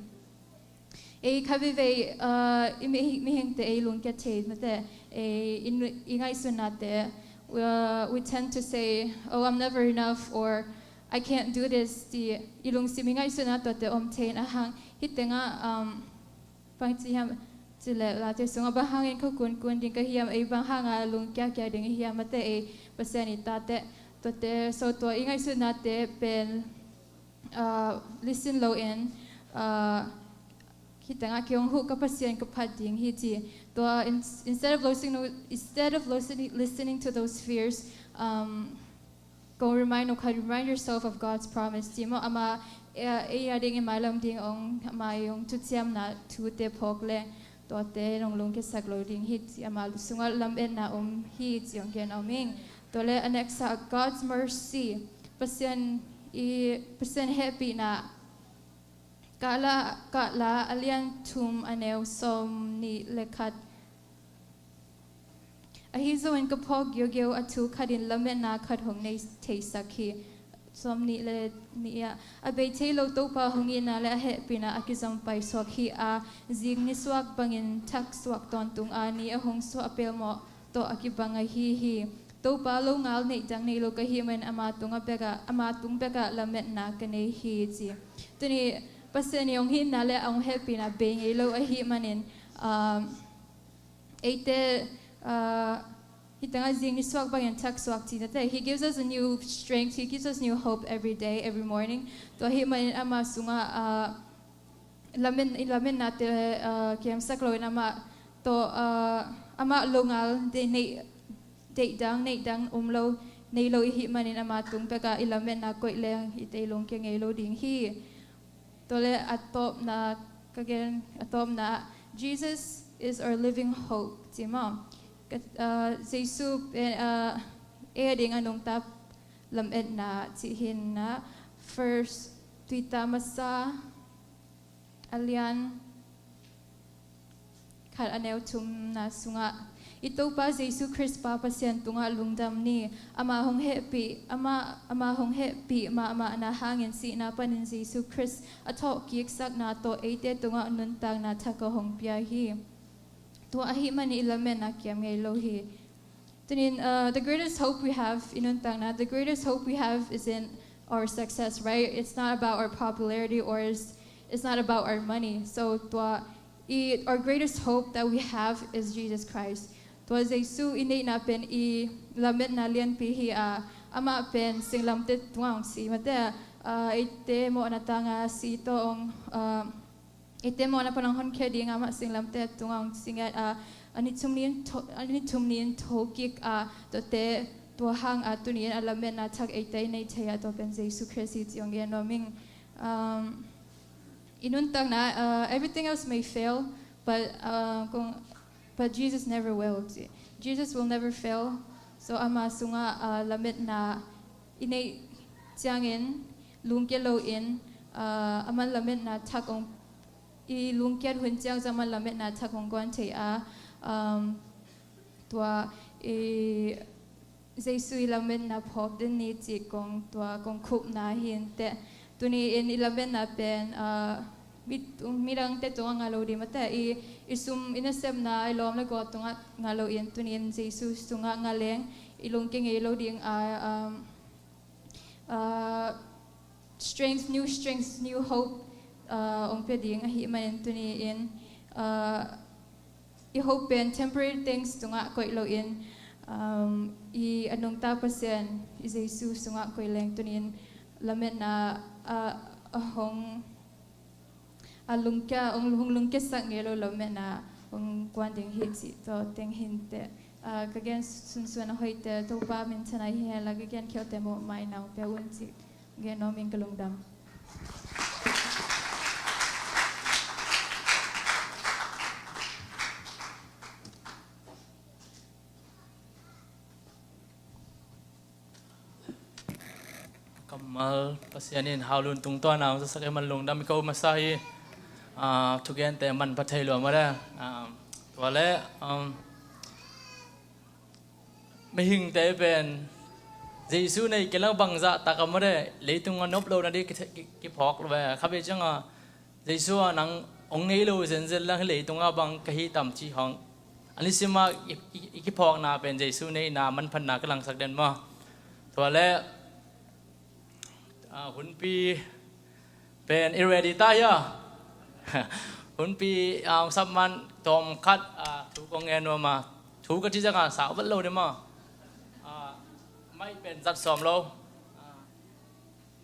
Ei kha veivei, ah, i mi-, mihingte ei lungkia thei mate, ei i, i ngaihsutnate, uh, we tend to say, "Oh, I'm never enough," or "I can't do this," ci i lungsim i ngaihsutna tuate om thei in, ahang hih tengah, um, bang ci hiam cih leh Late sungah bang hangin kha kunkun ding ka hiam, ei bang hanga lungkiakia ding hiam mate, ei Pasian i tate, tuate, so tua i ngaihsutnate pen, ah, listen loin, ah, Khitangah kei hong huh ka Pasian ka phat ding hi ci. Tua in, instead of listening, instead of listening, listening to those fears, um, kong remind uh khat, remind yourself of God's promise. Ci maw, ama, eh, ei a ding i mailam ding ong, ama ei ong thuciamna thute phawk le tuate nong lungkiasak lo ding hi ci, ama sungah lametna om hi ci ong gen om ing. Tua le a next ah God's mercy. Pasian i, Pasian hehpihna. Kahla, Kahla a lian thum a neu sawm nih le khat. Ahi zongin ka phawk giogio a thu khatin lametna khat hong nei theisak hi. Sawm nih le nih ah a bei thei lo Topa hong itna le a hehpihna a kizom paisuak hi a, zik nisuak bangin thaksuak tawntung a, ni a hong suah a pelmawh tawh a kibang ahi hi. Topa longal neih dang nei lo ka hih manin ama tungah bekah, ama tung bekah lametna ka nei hi ci. Tuni Pasian i hong itna le a hong hehpihna bei ngei lo ahih manin, um, eite, uh, hitangah zik nisuak bangin thaksuak cinate. He gives us a new strength, he gives us new hope every day, every morning. Tua ahih manin ama sungah, uh, lamen, i lametnate, uh, kiamsak loin amah tawh, uh, amah longal deih, neih, deih dang, neih dang om lo, nei lo i hih manin ama tung bekah i lametna koih leng i teilung kia ngei lo ding hi. Tua le a tawpna, ka gen, a tawpna, Jesus is our living hope, ci maw. Ka, uh, Jesu, eh, uh, ei a ding a nungta lametna cih hi na, First Peter masa a lian khat a neu thumna sungah, i Topa Jesu Khrist Pa Pasian tungah lungdam ni. Ama hong hehpih, ama, ama hong hehpih mahmahna hangin sihna panin Jesu Khrist a thawhkik sakna tawh eite tungah nuntakna thak a hong pia hi. Tua ahih manin i lametna kiam ngei lo hi. Tunin, uh, the greatest hope we have i nuntakna, the greatest hope we have isn't our success, right? It's not about our popularity or it's, it's not about our money. So tua i, our greatest hope that we have is Jesus Christ. Tua Jesu i neihna pen i lametna lianpi hi a, amah pen singlamteh tungah hong si mate, uh, eite mawhna tangah si tawh hong, uh, eite mawhna pan hong honkhia ding a, amah singlamteh tungah hong si ngiat a, a ni thum ni-in tho, a ni thum ni-in thokik a, tuate tua hang a tuni-in a lametna thak eite i nei thei a, tua pen Jesu Khrist hi ci hong gen nuam ing. Um, i nuntakna, uh, everything else may fail, but, uh, kong, but Jesus never will. Jesus will never fail. So ama sungah, uh, lametna i neih ciangin lungkia loin, uh, aman lametna thak hong, i lungkiat hun ciang zong aman lametna thak hong guan thei a, um, tua i Jesu i lametna phawk den ni cih kong, tua kong khupna hi inteh. Tuni-in i lametna pen, uh, mi, midangte tungah ngah lo ding mate, i, i sum i nasepna i lawm le gual tungah ngah loin tuni-in Jesu sungah ngah leng i lungkia ngei lo ding a, um, uh, strength, new strength, new hope, uh, hong pia ding ahih manin tuni-in, uh, i hope pen temporary things tungah koih loin, um, i a nungta Pasian i Jesu sungah koih leng tuni-in lametna, uh, a hong a lungkia, hong, hong lungkiasak ngei lo lametna hong guan ding hi cih tawh teng hi inteh. Ah, ka gen sunsun a hoihte Topa minthanna hi hen la, ka gen khialte mawh mai nang pia un cih gen nuam ing, ka lungdam. Kammal Pasian in Hau Lun tungtawn a hong zasak ahih man lungdam i ko masa hi. Ah, thugente manpha thei lua mah le. Ah, tua le, um, mihingte pen Jesu nei kei leng bangzah tak a mah le, leitung a nop lo nading ki, ki, kiphawk lo ve. Kha bei ciang a Jesu a nang hong nei lo zenzen leng hih leitung a bang ka hi tam cih hong a nisim a i, i, i kiphawkna pen Jesu neihna manphatna ka langsak den maw. Tua le, ah, hunpi pen i ready ta hia? Hunpi, ah, hong sap man tawm khat, ah, thu kong ngen nuam a, thu ka ci zong a sau vat lo ding maw. Ah, mai pen zat sawm lo. Ah,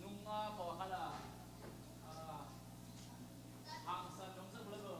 nung a pawlkhat a, ah, hangsan hong sak lo.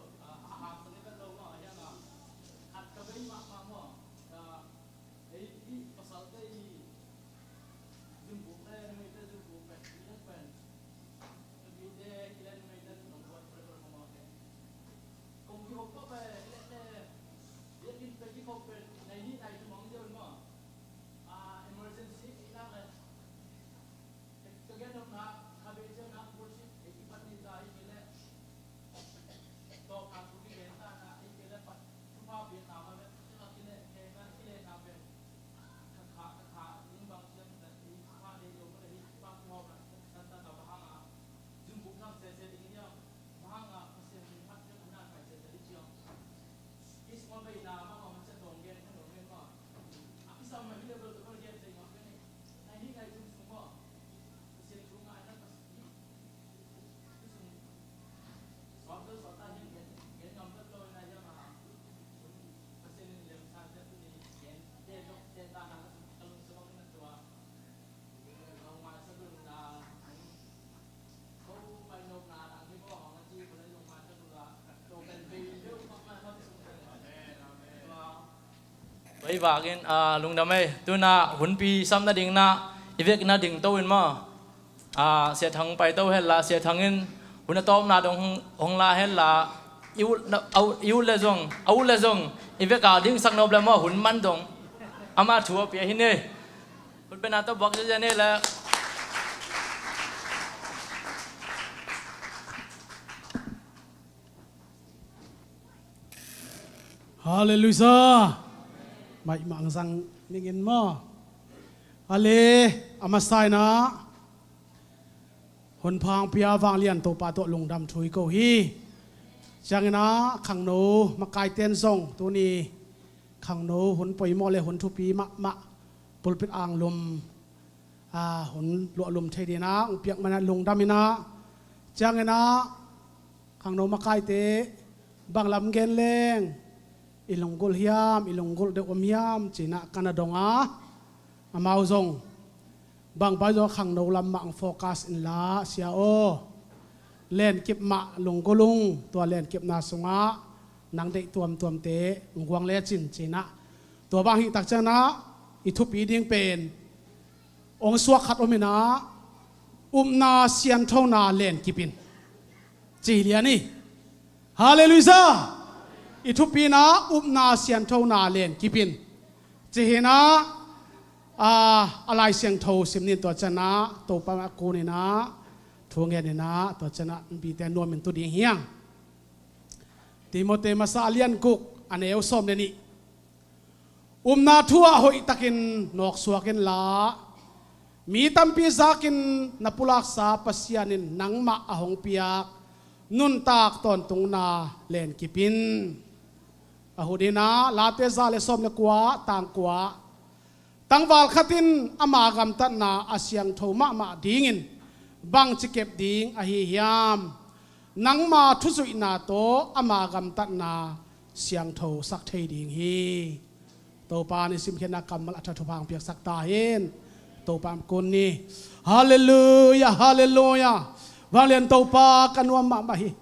Ei vakin, ah, lungdam ei. Tuna hunpi sam nading na i vekna ding to in maw. Ah, Sia Thang pai to hen la, Sia Thang in hun a tawpna dong hong, hong la hen la, i ut na, a ut, i ut le zong, a ut le zong i veka dingsak nop le maw, hun man dong. Ama thu a pia hi ni. Hun pena to buak ziazia ni le. Halleluiah. Maih mangzang ningin maw. Ale, a masa inah hun phang pia vanglian Topa tawh lungdam thu i ko hi. Cianginah khangno makaiten zong tuni khangno hun poimawh le hun thupi mahmah pulpit anglum, ah, hun luahlum thei dinah hong piak manah lungdam inah. Cianginah khangno makaite bang lam gen leng i lunggulh hiam, i lunggulh deuh om hiam cinah ka na dong a, amau zong bang bai zong khangno lam mah hong focus inla, sia aw, lenkip mah lunggulh ung, tua lenkipna sungah nang deih tuamtuamte hong guang lecin cinah. Tua bang hih tak cianah i thupi ding pen hong suak khat om inah, upna sianthona lenkip in ci lian hi. Halleluiah. I thupi inah upna sianthona lenkip in ci hi inah, a, a Lai Siangtho sim nin tua cianah Topa a kun inah thu ngen inah tua cianah mipite nuam in tu ding hiang. Timote masa a lian guk a neu sawm le nih. Upna thu ah hoihtakin nawksuak inla, mi tampi zakin na pulaksa Pasian in nangmah a hong piak nuntak tawntungna lenkip in. A hun inah Late za le sawm le kua, tang kua. Tangval khat in ama gamtatna a siangtho mahmah dingin bangci kep ding ahi hiam? Nangma thuzuihna tawh ama gamtatna siangtho sak thei ding hi. Topa in i simkhiatna kammal a tha thupha hong piaksak ta hen. Topa a kun ni. Halleluiah, halleluiah. Vanglian Topa ka nuam mahmah hi.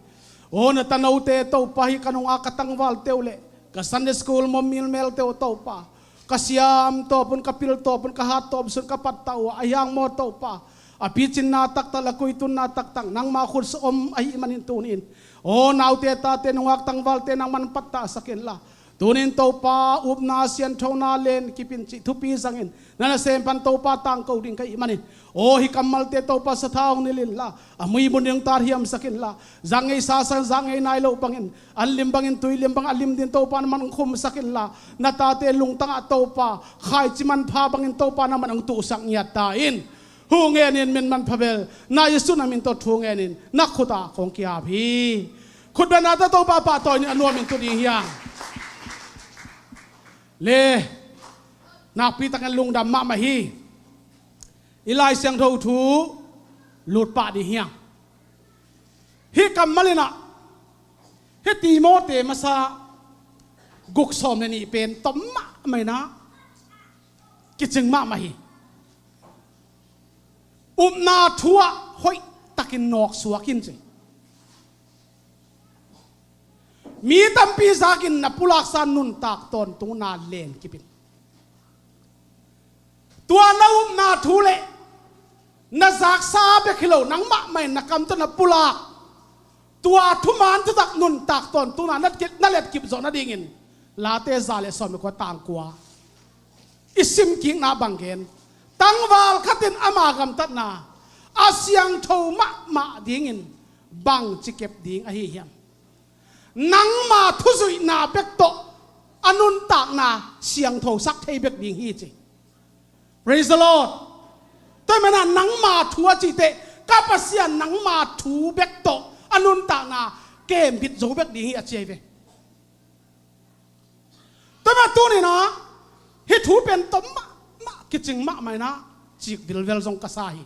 Aw na tanote Topa hi ka nungak ka tangvalte uh le ka Sunday school maw milmelte uh Topa. Ka siam tawpun, ka pil tawpun, ka hat tawp sun ka pattah uh a hiang maw Topa. A picinna taktak le kuitunna taktak nangma khut sung om ahih manin tuni in. Aw naute tate nungak tangvalte nangman pattahsak inla. Tuni in Topa upna sianthona lenkip in cih thupi zangin na nasem pan Topa tangko ding ka hih manin. Aw hih kammalte Topa sathau hong nilh inla. A muibun ding hong tat hiamsak inla. Zang ngei sa sang zang ngei nai loh bangin an lim bangin tui lim bang a lim din Topa nangman hong khumsak inla. Na tate lungtangah Topa khaici manpha bangin Topa nangman hong tuhsak ngiat ta in. Thu ngenin min manpha bel na Jesu na min tawh thu ngenin na khutah kong ki-ap hi. Khutbenate Topa pahtawi nin a nuamin tu ding hiang. Le nakpi takin lungdam mahmah hi. I Lai Siangtho thu lut pah ding hiang. Hih kammal inah hih Timote masa guk sawm le nih pen tom mahmah inah kicing mahmah hi. Upna thu ah hoihtakin nawksuak in ci. Mi tampi zakin na pulaksa nuntak tawntungna lenkip in. Tua na upna thu le na zaksa bek hi lo nangmah mah in na kam tawh na pulak tua thuman thutak nuntak tawntungna na letkip zawh nadingin Late za le sawm le kua tang kua i simkikna bang gen. Tangval khat in ama gamtatna a siangtho mahmah dingin bangci kep ding ahi hiam? Nangma thuzuihna bek tawh a nuntakna siangtho sak thei bek ding hi ci. Praise the Lord. Tua hi manah nangma thu a cih teh ka Pasian nangma thu bek tawh a nuntakna kembit zo bek ding hi a ci ahi ve. Tua mah tuninah hih thu pen tom mahmah kicing mahmah inah cik vilvel zong ka sa hi.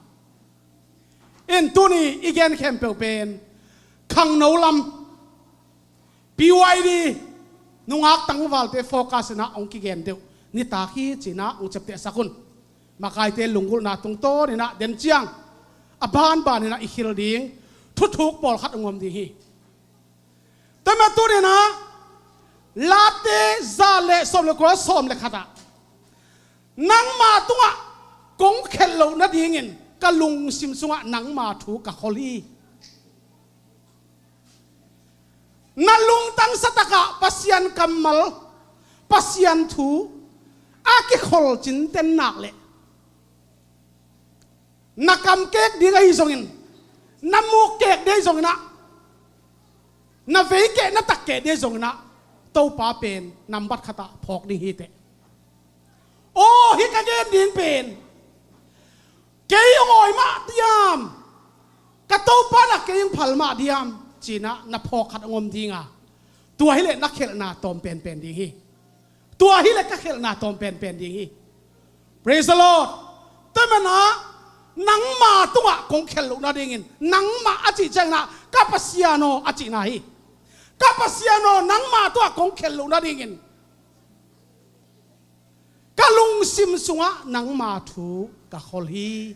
In tuni i gen khempeuh pen khangno lam P Y D nungak tangvalte focus inah hong kigen deuh nitak hi cinah hong ciaptehsak un. Makaite lunggulhna tungtawn inah den ciang a banban inah i khil ding thuthuk pawlkhat hong om ding hi. Tua mah tuninah Late za le sawm le kua, sawm le khat ah, nangma tungah kong khelh loh nadingin ka lungsim sungah nangma thu ka khol hi. Na lungtang sa takah Pasian kammal, Pasian thu a kikhol cinten nak leh, na kam kek ding ahi zongin, na muk kek ding ahi zongin ah, na vei keh, na tak keh ding ahi zongin ah, Topa pen nambat khatah phawk ding hi teh. Aw, hih ka gen ding pen kei hong awi mah diam, ka Topa na kei hong phal mah diam, ci-in ah na phawk khat hong om ding a, tua hileh na khelhna tawm penpen ding hi. Tua hileh ka khelhna tawm penpen ding hi. Praise the Lord. Tua manin ah, nangma tungah kong khelh loh nadingin, nangmah a cih ciangin ah, ka Pasian aw a cihna hi. Ka Pasian aw, nangma tungah kong khelh loh nadingin ka lungsim sungah nangma thu ka khol hi.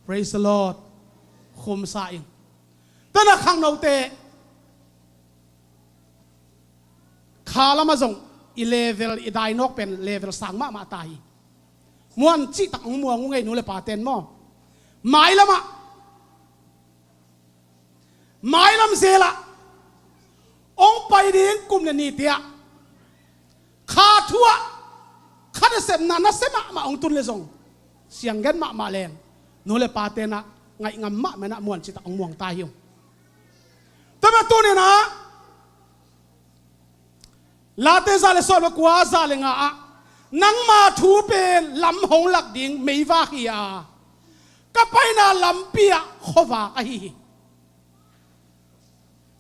Praise the Lord. Khumsa ing. Tua na khangnote, kha lamah zong i level, i dainawk pen level sang mahmah ta hi. Muan cihtak hong muang uh ngei, nu le paten maw. Mailamah, mailam zelah hong pai ding kum le nite ah, kha thu ah kha nasepna nasia mahmah hong tun le zong, siang gen mahmah leng, nu le paten ah ngaih ngam mahmah in ah muan cihtak hong muang ta hi ung. Tua mah tuni-in ah, Late za le sawm le kua, za le nga ah, nangma thu pen lam hong lak ding meivak hi a, ka paina lampi ah khuavak ahi hi.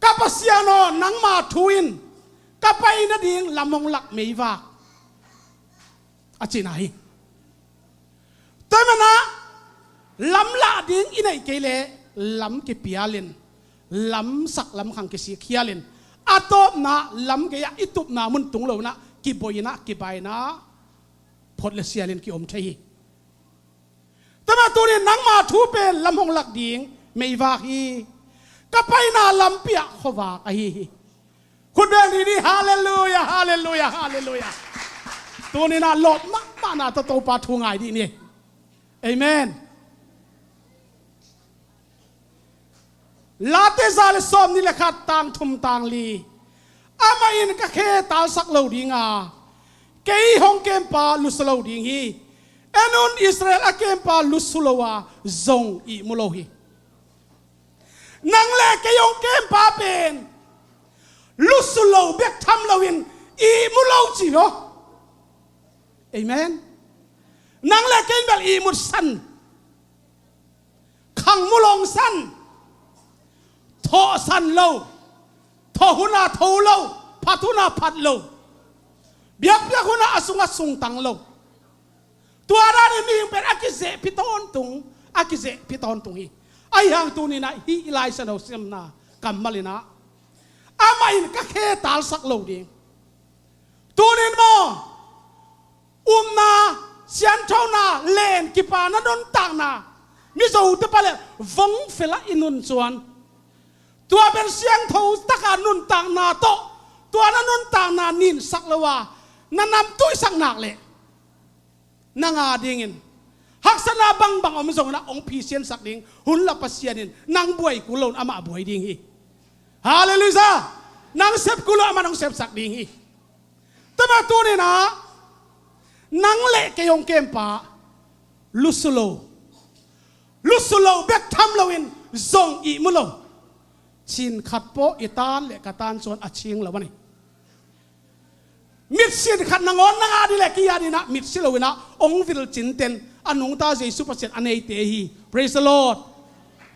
Ka Pasian aw, nangma thu in ka pai nading lam hong lak meivak, a cihna hi. Tua manin ah, lam lah ding i neih kei leh lam kipialin, lamsak lamkhang kisik khialin, a tawpna lam gei-ah i tupna mun tung lo-in ah, kiboi-in ah, kibai-in ah, phot le sialin kiom thei hi. Tua mah tuni-in nangma thu pen lam hong lak ding meivak hi, ka paina lampi ah khuavak ahi hi. Khut beng ni ni, halleluia, halleluia, halleluia. Tuni-in ah lawp mahmahna tawh Topa thu ngai dih ni. Amen. Late za le sawmnih le khat, tang thum tang li. Amah in ka khe talsak lo ding a, kei hong kempa lusu lo ding hi. En un, Israel a kempa lusu lo a, zong ihmu lo hi. Nang le kei hong kempa pen lusu lo bek tham loin ihmu lo ci lo. Amen. Nang le kei in bel ihmut san, khangmu lawng san, thawh san lo, thawh hun a tho lo, phat hun a phat lo, biakpiak hun a a sung a sungtang lo. Tua danin mihing pen a kizehpih tawntung, a kizehpih tawntung hi. Ahi hang tuni-in ah hih i Lai Siangtho simna kammal in ah, amah in ka khe talsak lo ding. Tuni-in maw, upna, sianthona, len kipana nuntakna, Mizote pale vongfel ah i nun cuan, tua pen siangtho taka nuntakna tawh, tua na nuntakna ninsak lo a, na namtuihsak nak leh, nang a dingin haksatna bangbang om zongin ah hong phisiansak ding hun la Pasian in nang buai kul loin amah buai ding hi. Halleluia. Nang sep kul lo, amah nong sepsak ding hi. Tua mah tuni-in ah, nang le kei hong kempa lusu lo, lusu lo bek tham loin zong ihmu lo. Cin khat paw i tan le ka tan cuan a cing lo a ni. Mitsin khat nangawn nang a ding le kei a dingin ah mitsi loin ah hong vil cinten a nungta Jesu Pasian a neite hi. Praise the Lord.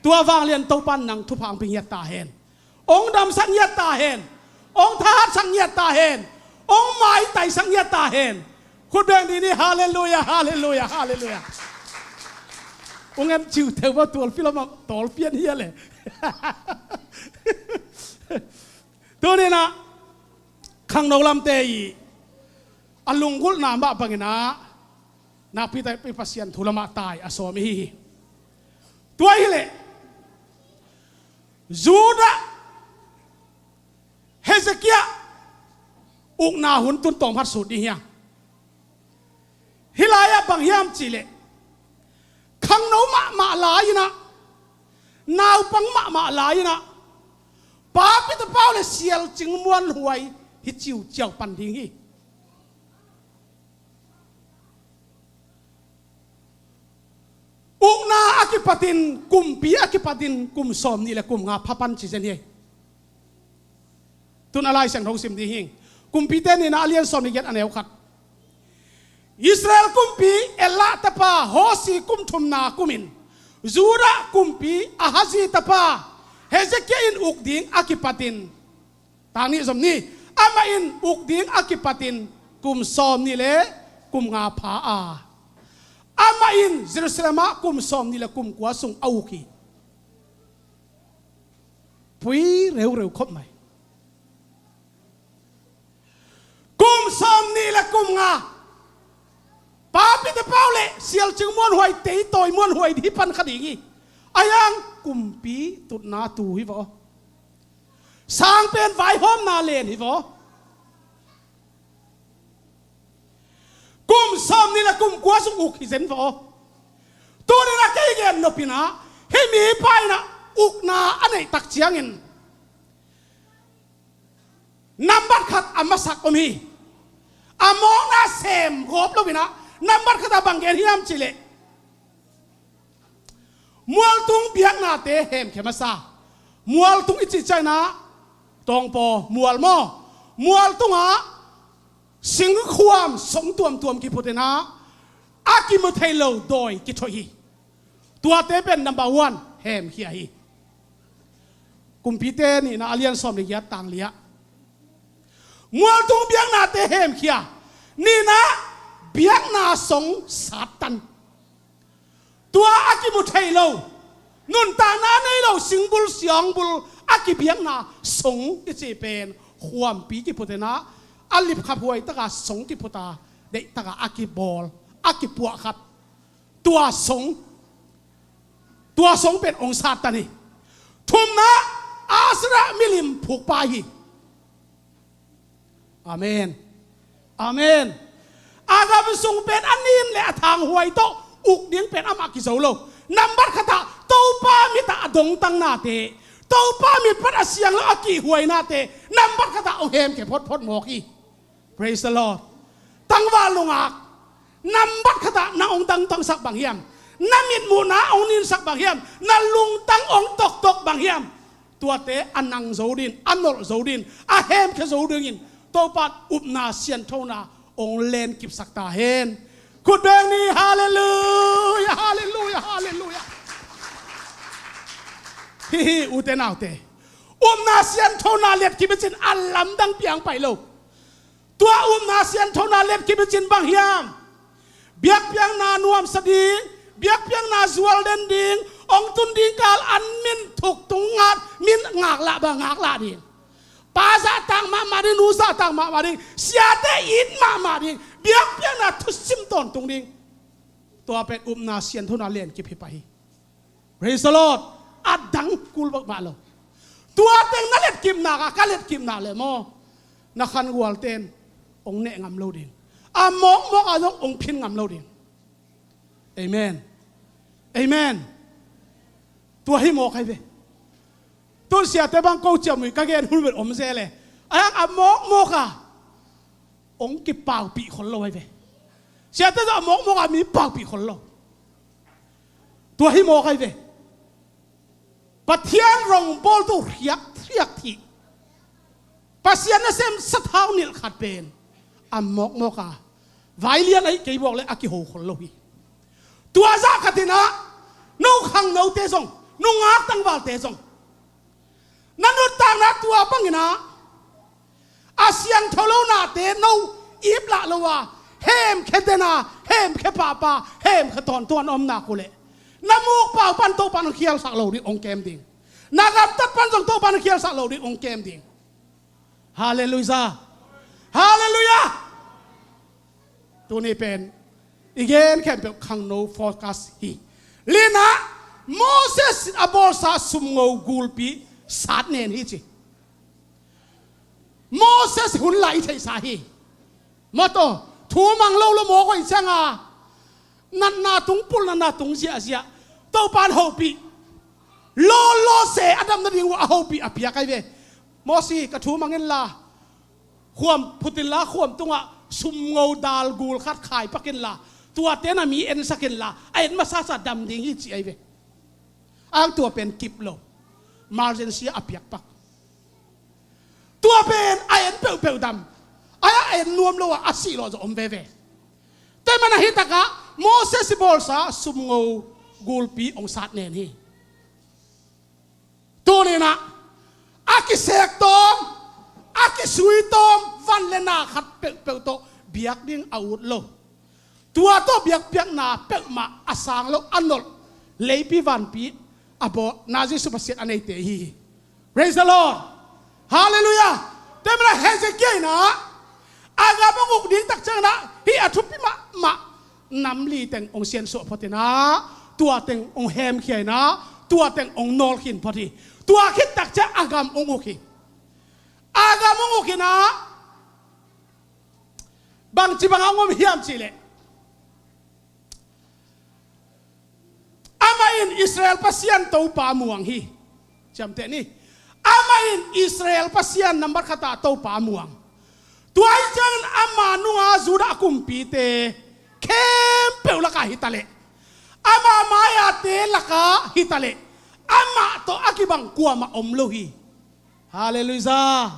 Tua vanglian Topa'n nang thupha hong pia ngiat ta hen. Hong damsak ngiat ta hen. Hong thahatsak ngiat ta hen. Hong maitaisak ngiat ta hen. Khut beng ni ni, halleluia, halleluia, halleluia. Hong en ciu teu ba tualpi lamah tawlpian hi a le. Tuni-in ah khangno lamte i a lunggulhna mah bangin ah nakpi takpi Pasian thu lamah tai a sawm ihi hi. Tua hileh Judah, Hezekiah, Ukna hun tun tawm khat sut ding hiam? Hih lai-ah bang hiam cihleh, khangno mahmah lai-inah, naupang mahmah lai-inah, Pa Peter Pau le Sial Cing Muan Huai hi ciuciau pan ding hi. Ukna a kipatin, kumpi a kipatin kum sawmnih le kum nga pha pan ci zen hi. Tun a Lai Siangtho sim ding hing. Kumpite nihna a lian sawmnih giat a neu khat. Israel kumpi Ela tapa Hosi kum thumna kumin Judah kumpi Ahazi tapa Hezekiah in uk ding a kipatin, tang nih zom ni, amah in uk ding a kipatin kum sawmnih le kum nga pha a, amah in Jerusalem ah kum sawmnih le kum kua sung a uk hi. Pui reureu khop mai. Kum sawmnih le kum nga, Pa Peter Pau le Sial Cing Muan Huai, tei tawi Muan Huai hi pan kha ding hi. A hiang kumpi tutna tu hi vaw. Sang pen vaihawmna len hi vaw. Kum sawmnih le kum kua sung uk hi zen vaw. Tuninah kei gen nopinah, hih mipa inah ukna a neih tak ciangin nambat khat a masak om hi. A mawkna sem gawp loinah, nambat khat a bang gen hiam cihleh, mualtung biaknate hemkhia masa. Mualtung i cih ciangin ah, tawngpaw mual maw, mualtungah singkhuam song tuamtuam kiphutinah, a kimu thei lo dawi kithoih hi. Tuate pen number one hemkhia hi. Kumpite nihna a lian sawm le giat tang li-ah, mualtung biaknate hemkhia. Nihna, biakna song sattan. Tua a kimu thei lo, nuntakna nei lo, singbul siangbul a kibiakna song i cih pen khuampi kiphutinah, a lipkhap huai taka song kiphuta, deihtaka a kibawl, a kipuahkhat. Tua song, tua song pen ong sattan hi. Thumna, Asherah milim phukpa hi. Amen. Amen. A gam sung pen a nin le a thanghuai tawh uk ding pen amah kizo lo. Nambat khatah Topa mitah a dongtangnate, Topa mit pan a siang lo a kihhuainate nambat khatah ong hemkhia photphot mawk hi. Praise the Lord. Tangval nungak, nambat khatah nang ong dangtangsak bang hiam? Na mitmuhna ong ninsak bang hiam? Na lungtang ong toktok bang hiam? Tuate a nang zo din, a nolh zo din, a hemkhia zo dingin Topa in upna sianthona ong lenkipsak ta hen. Khut beng ni, halleluiah, halleluiah, halleluiah. Hi hi, ute naute. Upna sianthona letkip i cin a lamdang piang pai lo. Tua upna sianthona letkip i cin bang hiam? Biakpiakna nuamsa ding, biakpiakna zual den ding, ong tun ding kal an min thuk tung ngat, min ngaklah bang ngaklah ding. Pa zahtak mahmah ding, nu zahtak mahmah ding, siate it mahmah ding, biakpiakna thusim tawntung ding. Tua pen upna sianthona lenkip hi pah hi. Praise the Lord. A dang kul bak mah lo. Tua teng na letkipna ka, ka letkipna le maw, na khangualten ong neh ngam lo ding. A mawkmawk a zong ong phin ngam lo ding. Amen. Amen. Tua hi mawk ahi ve. Tun siate bang ko ciamui ka gen hun vet om ze le. A yang a mawkmawk a ong kipaupih khol lo ahi ve. Siate zong a mawkmawk a mi paupih khol lo. Tua hi mawk ahi ve. Pathian rong bawltu riak, riak thih, Pasian nasem sathau nilh khat pen a mawkmawk a, vai lian ahi kei bawk le a kiho khol lo hi. Tua zah khatinah no khangnote zong, nungak tangvalte zong, na nuntakna tua banginah a siangtho lo nate no iplah lo a, hemkhia dena, hemkhia pahpah, hemkhia tawntuan a om nak uh leh, na mukpau pan Topa in ong khialsak lo ding, ong kem ding. Na gamtat pan zong Topa in ong khialsak lo ding, ong kem ding. Halleluiah. Halleluiah. Tuni pen i gen khempeuh khangno focus hi. Linah, Moses in a bawlsa sumngo gulpi sat nen hi ci. Moses hun lai i theihsa hi. Maw taw, thu mang lo lo mawk hoih cianga natna tung, pulnatna tung ziahziah Topan hopih. Lawlawse a dam nading uh a hopih a piak ahi ve. Moses, ka thu mang inla, khuam phut inla, khuam tungah sumngo dal gul khat khai pak inla, tuate na mi ensak inla, a en masasa dam ding hi, ci ahi ve. Ang tua pen kip lo, emergency a piak pak. Tua pen a en peuhpeuh dam, a en nuam lo a, a sih lawh zaw om veve. Tua manin hi takah Moses i bawlsa sumngo gulpi hong sat nen hi. Tuninah a kisek tawm, a kisui tawm, van le na khat peuhpeuh tawh biak ding a ut lo. Tua tawh biakpiakna peuhmah a sang lo, a nolh, leipi vanpi a bawhna Jesu Pasian a neite hi hi. Praise the Lord. Hallelujah. Tua manin Hezekiah inah a gam hong uk ding tak cianginah hih a thupi mahmah nam li teng hong siansuah photinah, tua teng hong hemkhia inah, tua teng hong nawlkhin phot hi. Tua khit tak ciang a gam hong uk hi. A gam hong uk inah bangci bangah hong om hiam cihleh, amah in Israel Pasian Topa muang hi. Ciamteh ni. Amah in Israel Pasian nambat khatah Topa muang. Tua hi ciangin ama nunga Judah kumpite khempeuh lakah hi taleh, ama mai-ate lakah hi taleh, amah tawh a kibang kuamah om lo hi. Halleluijah.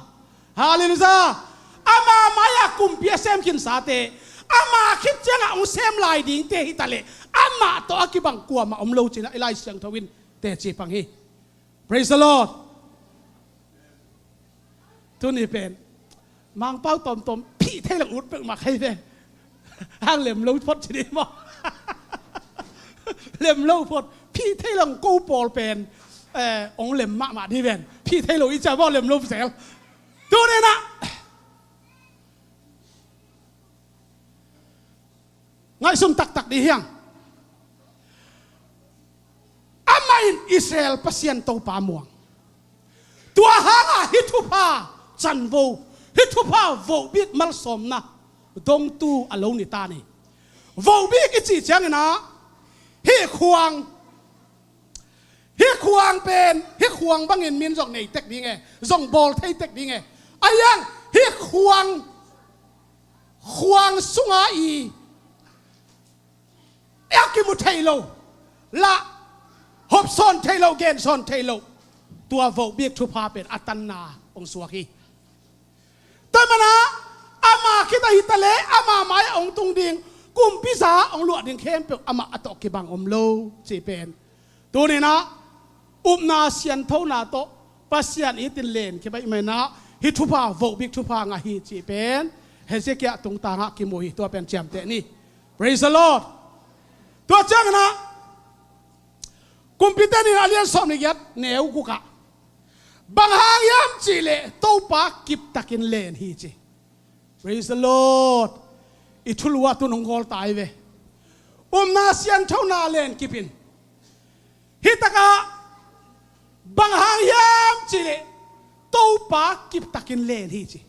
Halleluijah. Ama mai-ah kumpi a sem khinsate, ama khit ciangah hong sem lai dingte hi taleh, amah tawh a kibang kuamah om lo cinah i Lai Siangtho in teci pang hi. Praise the Lord. Tuni pen Mangpau tawmtawm phih thei lo ut peuhmah kei ve. Hang lem lo phot ci dih maw? Lem lo phot. Phih thei lo ko pawl pen, eh, hong lem mahmah dih ven. Phih thei lo i cia maw, lem lo zel. Tuninah ngaihsun taktak dih hiang. Amah in Israel Pasian Topa muang. Tua hangah hih thupha canvo, hih thupha vohbik malsawmna dongtu a lo ni ta ni. Vohbik i cih cianginah hih khuang, hih khuang pen, hih khuang bangin min zong nei tek ding e, zong bawl thei tek ding e. A hiang, hih khuang, khuang sunga i a kimu thei lo, lah hopsawn thei lo, gensawn thei lo, tua vohbik thupha pen a tanna hong suak hi. Tua manah ama khit ahi taleh ama mai-ah hong tung ding, kumpiza hong luah ding khempeuh amah a tawh kibang om lo cih pen tuninah upna sianthona tawh Pasian itin len kibaih maninah hih thupha vohbik thupha ngah hi cih pen Hezekiah tungtangah kimu hi. Tua pen ciamteh ni. Praise the Lord. Tua cianginah Kumpite Ni a lian sawm le giat neu gukah, bang hang hiam cihleh Topa kiptakin len hi ci. Praise the Lord. I thulu ah tun hong gawl ta hi ve. Upna sianthona len kipin, hih takah bang hang hiam cihleh Topa kiptakin len hi ci.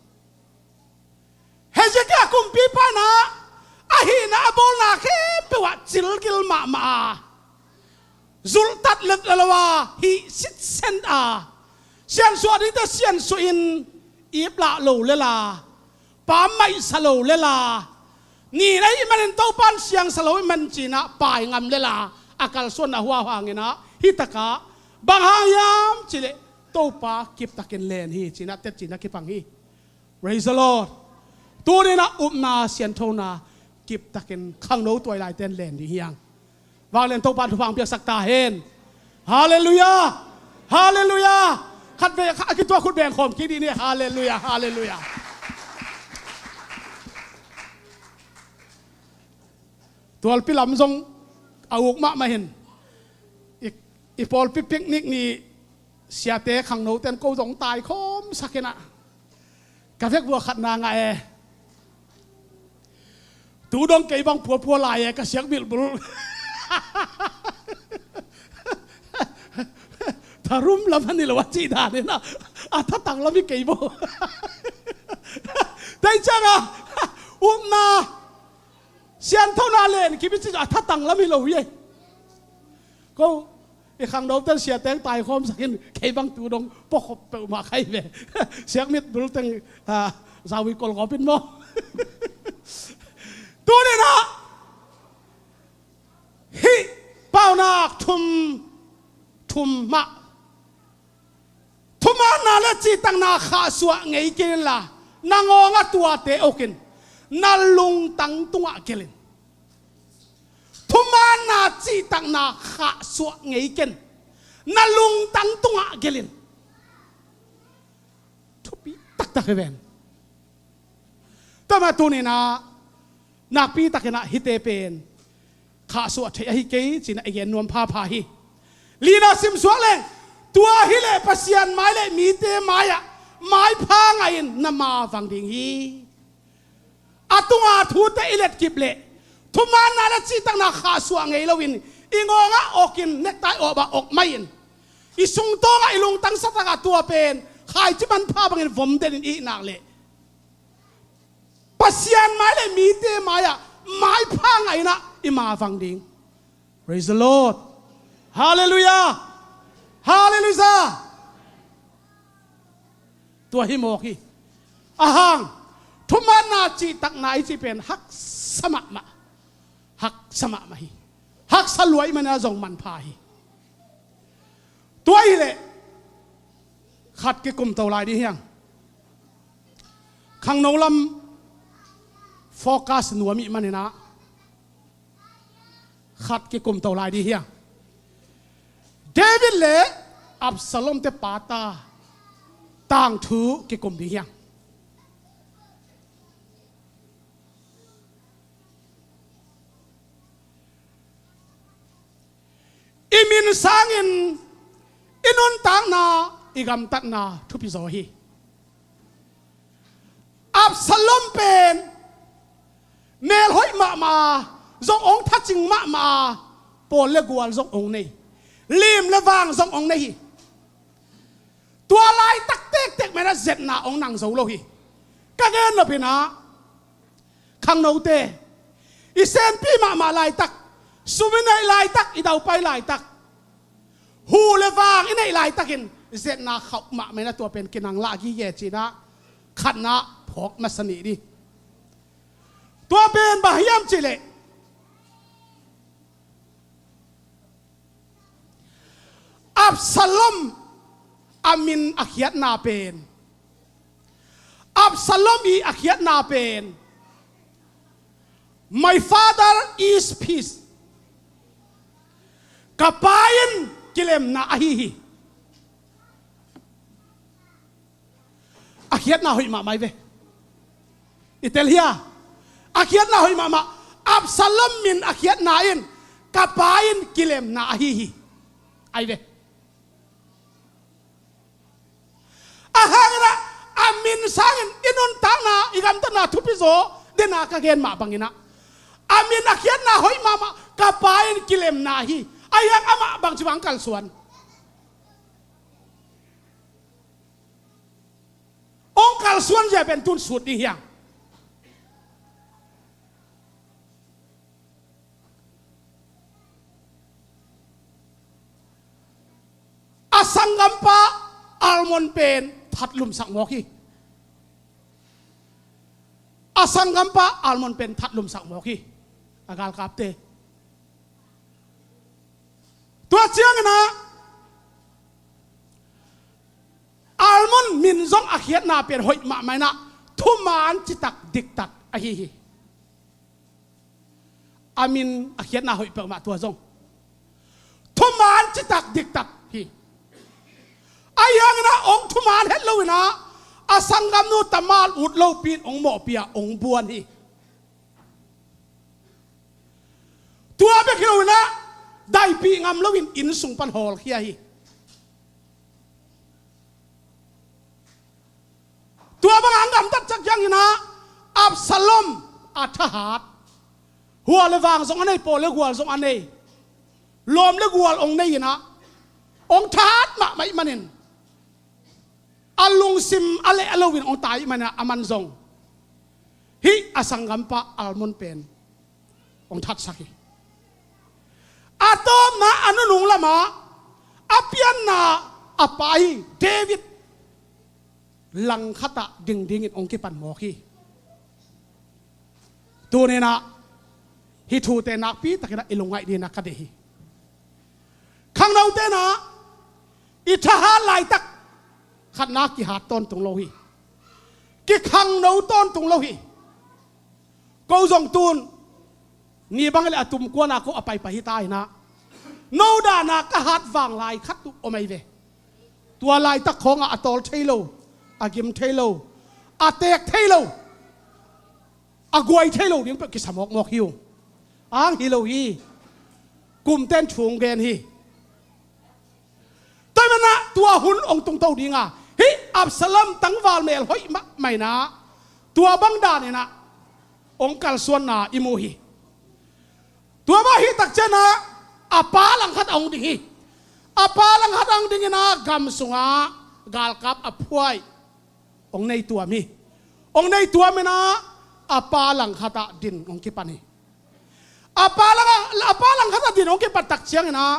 Hezekiah kumpipa inah a hihna a bawlna khempeuh ah cilgil mahmah a, zulhtat let lo a, hih sitsen a, siansuah dingte siansuah in iplah lo lela, pammaihsa lo lela, nin ahih manin Topan siangsa lo ahih man cinah pai ngam lela a kalsuanna huau hanginah hih takah bang hang hiam cihleh Topa kiptakin len hi cinah tet cinah kipang hi. Praise the Lord. Tuninah upna sianthona kiptakin khangno tuailaiten len ding hiang. Vanglian Topan thupha hong piaksak ta hen. Halleluiah. Halleluiah. Khat ve a kituak khut beng khawm kik dih ni. Halleluiah. Halleluiah. Tualpi lam zong a uk mahmah hin i, i pawlpi picnic ni siate khangnoten ko zong taikhawm sakinah ka vekvua khatna ngah e. Tu dong kei bang phuaphual lai e, ka siak bilhbulh. Tharum lam a ni lo a cih daninah a thatang lam hi kei bo. Ei cianga upna sianthona len kibit ci a thatang lam hi lo hi ei. Ko i khangnote siateng taikhawm sakin kei bang tu dong pawkhop peuhmah khai ve. Siakmit bulteng zawi kolkawpin maw? Tuninah hih paunak thum thum mah thumaanna le cihtakna khahsuah ngei kei inla, na ngawngah tuate okin na lungtang tungah gelin. Thumaanna cihtakna khahsuah ngei ken na lungtang tungah gelin. Thupi taktak hi ven. Tama tuninah nakpi takinah hihte pen khahsuah theih ahi kei cinah i gen nuam phapha hi. Lina simsuak leng tua hileh Pasian mai le mite mai-ah maipha ngahin na mavang ding hi. A tunga thute i letkip leh thumaanna le cihtakna khahsuah ngei loin i ngawngah okin nektai awpah ok mai-in i sungtawngah i lungtang satakah tua pen khaici manpha bangin vom denin i hih nak leh Pasian mai le mite mai-ah maipha ngahinah i mavang ding. Praise the Lord. Halleluiah. Halleluiah. Tua hi mawk hi. Ahang thumaanna cihtakna i cih pen haksa mahmah. Haksa mahmah hi. Haksa luai mana zong manpha hi. Tua hileh khat kikumto lai dih hiang. Khangno lam focus nuam ih maninah khat kikumto lai dih hiang. David le Absalom te pata tangthu kikum dih hiang. I min sangin i nuntakna i gamtatna thupi zaw hi. Absalom pen melhoih mahmah zong ong thacing mahmah pawl le gual zong ong nei lim le vang zong ong nei hi. Tua laitak tektek menah zetna ong nang zo lo hi. Ka gen nopinah khangnote i senpi mahmah laitak sum i neih laitak i daupai laitak hu le vang i neih laitakin zetna khauh mahmah inah tua pen kinang lah gige cinah khatna phawk masa nih dih. Tua pen bang hiam cihleh Absalom a min a khiatna pen Absalom i a khiatna pen My father is peace. Ka pa in kilemna ahi hi. A khiatna hoih mahmah hi ve. I tel hia? A khiatna hoih mahmah. Absalom min a khiatna in ka pa in kilemna ahi hi. Ai ve. A hangin ah a min sangin i nuntakna i gamtatna thupi zaw dena ka gen mah bangin ah a min a khiatna hoih mahmah ka pa in kilemna hi. A hiang amah bangci bang kalsuan. Ong kalsuan zia pen tun sut ding hiang. A sanggampa Almon pen thatlumsak mawk hi. A sanggampa Almon pen thatlumsak mawk hi. A galkapte tua ciangin ah Almon min zong a khiatna pen hoih mahmah inah thuman citak diktak ahi hi. A min a khiatna hoih peuhmah tua zong thuman citak diktak hi. A hiangin ah ong thuman het loin ah a sanggamnu Tamar ut lopi in ong mawhpi a ong buan hi. Tua bek hi loin ah daipih ngam loin inn sung pan hawlkhia hi. Tua bangah a gamtat ciangin ah Absalom a thahat, hua le vang zong a nei, pawl le gual zong a nei, lawm le gual ong nei in ah ong thahat mahmah ih manin a lungsim a leh a loin ong tai ih manin ah a man zong Hih a sanggampa Amnon pen hong thatsak hi. A tawpna a nunung lamah a pianna a pa hi David langkhatah ding dingin hong kipan mawk hi. Tuninah hih thute nakpi takinah i lungngaih dinah ka deih hi. Khangno tenah i thahat laitak khatna kihat tawntung lo hi. Kikhangno tawntung lo hi. Ko zong tun ni bang le a tumkuana ko a paipai hi ta inah no dana ka hat vang lai khat uh om ei ve. Tua laitak khawngah a tawl thei lo, a gim thei lo, a teek thei lo, a guai thei lo ding peuh kisa mawkmawk hi ung. Ang hi lo hi. Kumten thu hong gen hi. Tua manah tua hun hong tungto dinga hih Absalom tangval mel hoih mahmah inah tua bang daninah hong kalsuanna i mu hi. Tua mah hih takcianah a pa langkhat a hong ding hi. A pa langkhat a hong dinginah gam sungah galkap a phuai hong nei tuam hi. Hong nei tuam inah a pa langkhatah din hong kipan hi. A pa lang, a pa langkhatah din hong kipan takcianginah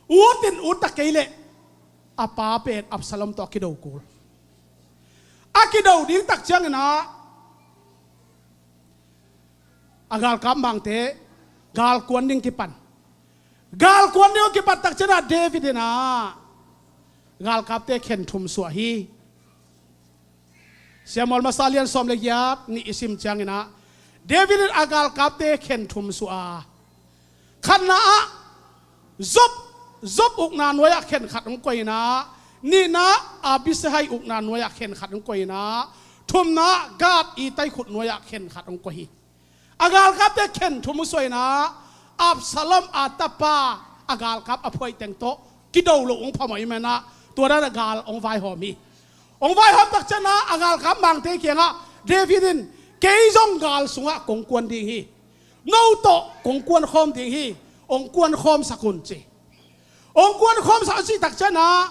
ut in ut tak kei leh a pa pen Absalom tawh a kido kul. A kido ding takcianginah a galkap mangte galkuan ding kipan. Galkuan ding hong kipan takcianah David inah galkapte khen thum suah hi. Samuel masa lian sawm le giat nih i sim cianginah David in a galkapte khen thum suah a, khatna ah Joab, Joab ukna nuai-ah khen khat hong koih inah, nihna Abisai ukna nuai-ah khen khat hong koih inah, thumna Gath Itai khut nuai-ah khen khat hong koih hi. A galkapte khen thum uh suah inah Absalom a tapa a galkap a phuaih teng tawh kido loh hong phamawh ahih manah tua danah gal hong vaihawm hi. Hong vaihawm takcianah a galkap mangte kiangah David in kei zong gal sungah kong kuan ding hi. No tawh kong kuan khawm ding hi. Hong kuan khawmsak un ci. Hong kuan khawmsak a cih takcianah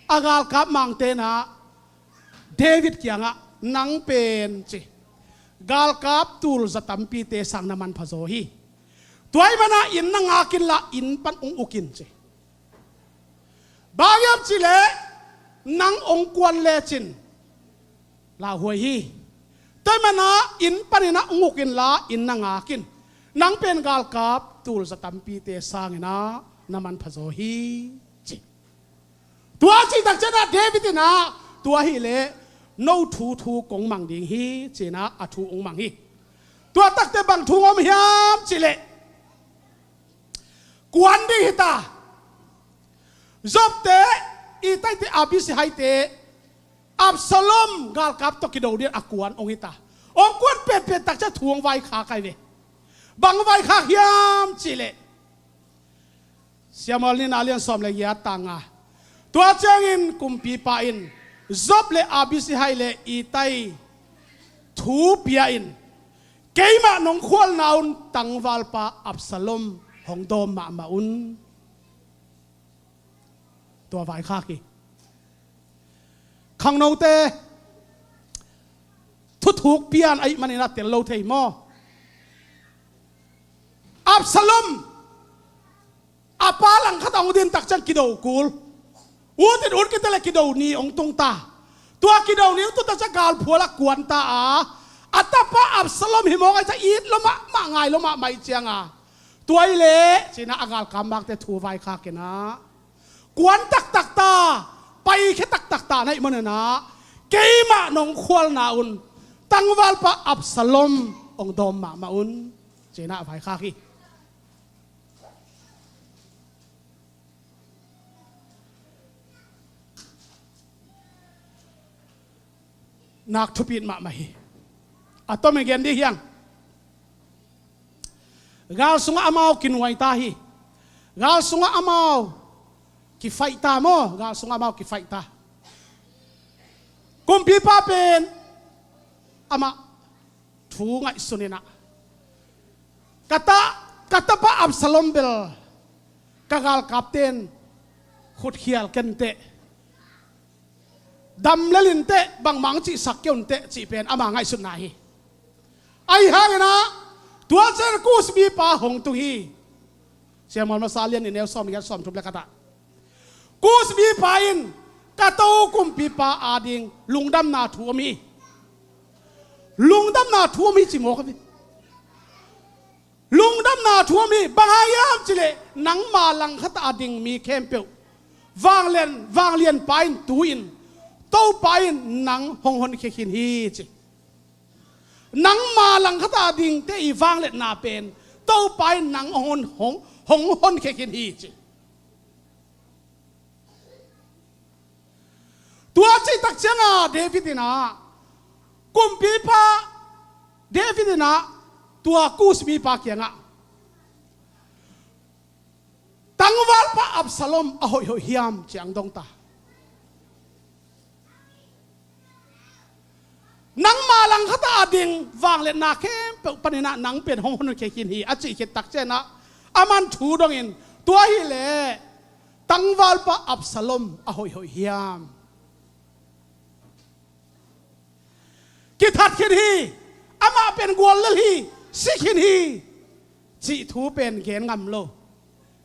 a galkap mangte inah David kiangah nang pen ci, galkap tulza tampite sang na manpha zaw hi. Tua ahih manah inn na ngak inla inn pan hong uk in ci. Bang hiam cihleh nang hong kuan lecin lauhuai hi. Tua ahih manah inn paninah hong uk inla inn na ngak in. Nang pen galkap tulza tampite sanginah na manpha zaw hi ci. Tua cih takcianah David inah tua hileh no thu thu kong mang ding hi cinah a thu hong mang hi. Tua takte bang thu hong om hiam cihleh kuan ding hi ta. Joabte, Itaite, Abisaite, Absalom galkap tawh kido ding a kuan hong hi ta. Hong kuan penpen takciah thu hong vaikhak ai ve. Bang vaikhak hiam cihleh Samuel nihna lian sawm le giat tang nga. Tua ciangin kumpipa in Joab le Abisai le Itai thu pia in keimah nong khualna un tangvalpa Absalom hong dawm mahmah un. Tua vaikhak hi. Khangnote thuthuk pian ahih manin a tel lo thei maw? Absalom a pa langkhat a hong din takciang kido kul. Ut in ut kite le kido ni hong tung ta. Tua kido ni hong tung takciang galphual a kuan ta a, a tapa Absalom hi mawk ai ca it lo mahmah ngai lo mahmah ih cianga tua ih leh cinah a galkap mangte thu vaikhak inah kuan taktak ta, paikhia taktak ta na ih maninah keimah nong khualna un tangvalpa Absalom hong dawm mahmah un cinah vaikhak hi. Nak thupit mahmah hi. A tomin gen dih hiang. Gal sungah amau kinuai ta hi. Gal sungah amau kifaih ta maw? Gal sungah amau kifaih ta. Kumpipa pen amah thu ngaihsun inah ka ta, ka tapa Absalom bel ka galkapten khutkhial kenteh Dam lel inteh, bangmah cihsak kei unteh cih pen ama ngaihsutna hi. Ahi hangin ah tua ciang Kus mipa hong tung hi. Siamual masa lian nih, neu sawm giat, sawm thum le khat ah, Kus mipa in ka to kumpipa ading lungdamna thu om hi. Lungdamna thu om hi ci mawk a hi. Lungdamna thu om hi. Bang hang hiam cih leh nangma langkhat a ding mi khempeuh vanglian, vanglianpa in tu-in, Topa in nang hong honkhia khin hi ci. Nangma langkhat a dingte i vangliatna pen Topa in nang hong, hong, hong honkhia khin hi ci. Tua cih tak ciangah David in ah, kumpipa David in ah tua Kus mipa kiangah, "Tangvalpa Absalom a hoihhoih hiam?" ci-in dong ta. "Nangma langkhat a ding vangliatna khempeuh panin ah nang pen hong honkhia khin hi," a cih khit tak ciangah, aman thu dongin, "Tua hileh tangvalpa Absalom a hoihhoih hiam? Kithat khin hi, amah pen gual lel hi, si khin hi," cih thu pen gen ngam lo.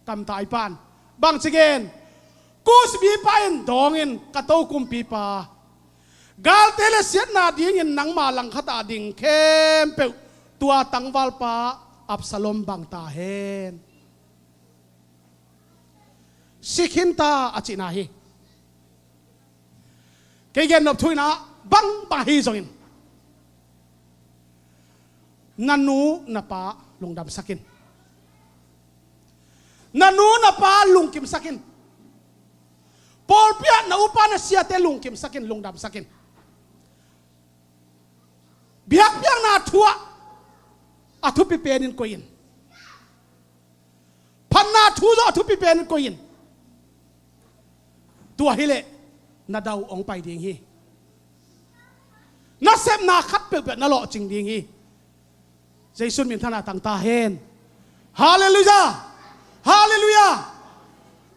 Kamtai pan bangci gen? Kus mipa in dawngin, "Ka to kumpipa, galte le siatna dingin nangma langkhat a ding khempeuh tua tangvalpa Absalom bang ta hen. Si khin ta," a cihna hi. Kei gen nop thu in ah, bangbang ahi zongin, na nu na pa lungdamsak in. Na nu na pa lungkimsak in. Pawlpi ah na upa na siate lungkimsak in, lungdamsak in. Biakpiakna thu ah a thupi penin koih in. Phatna thu zong a thupi penin koih in. Tua hileh na dau hong pai ding hi. Na sepna khat peuhpeuh na lawhcing ding hi. Jesu min thanna tang ta hen. Halleluiah! Halleluiah!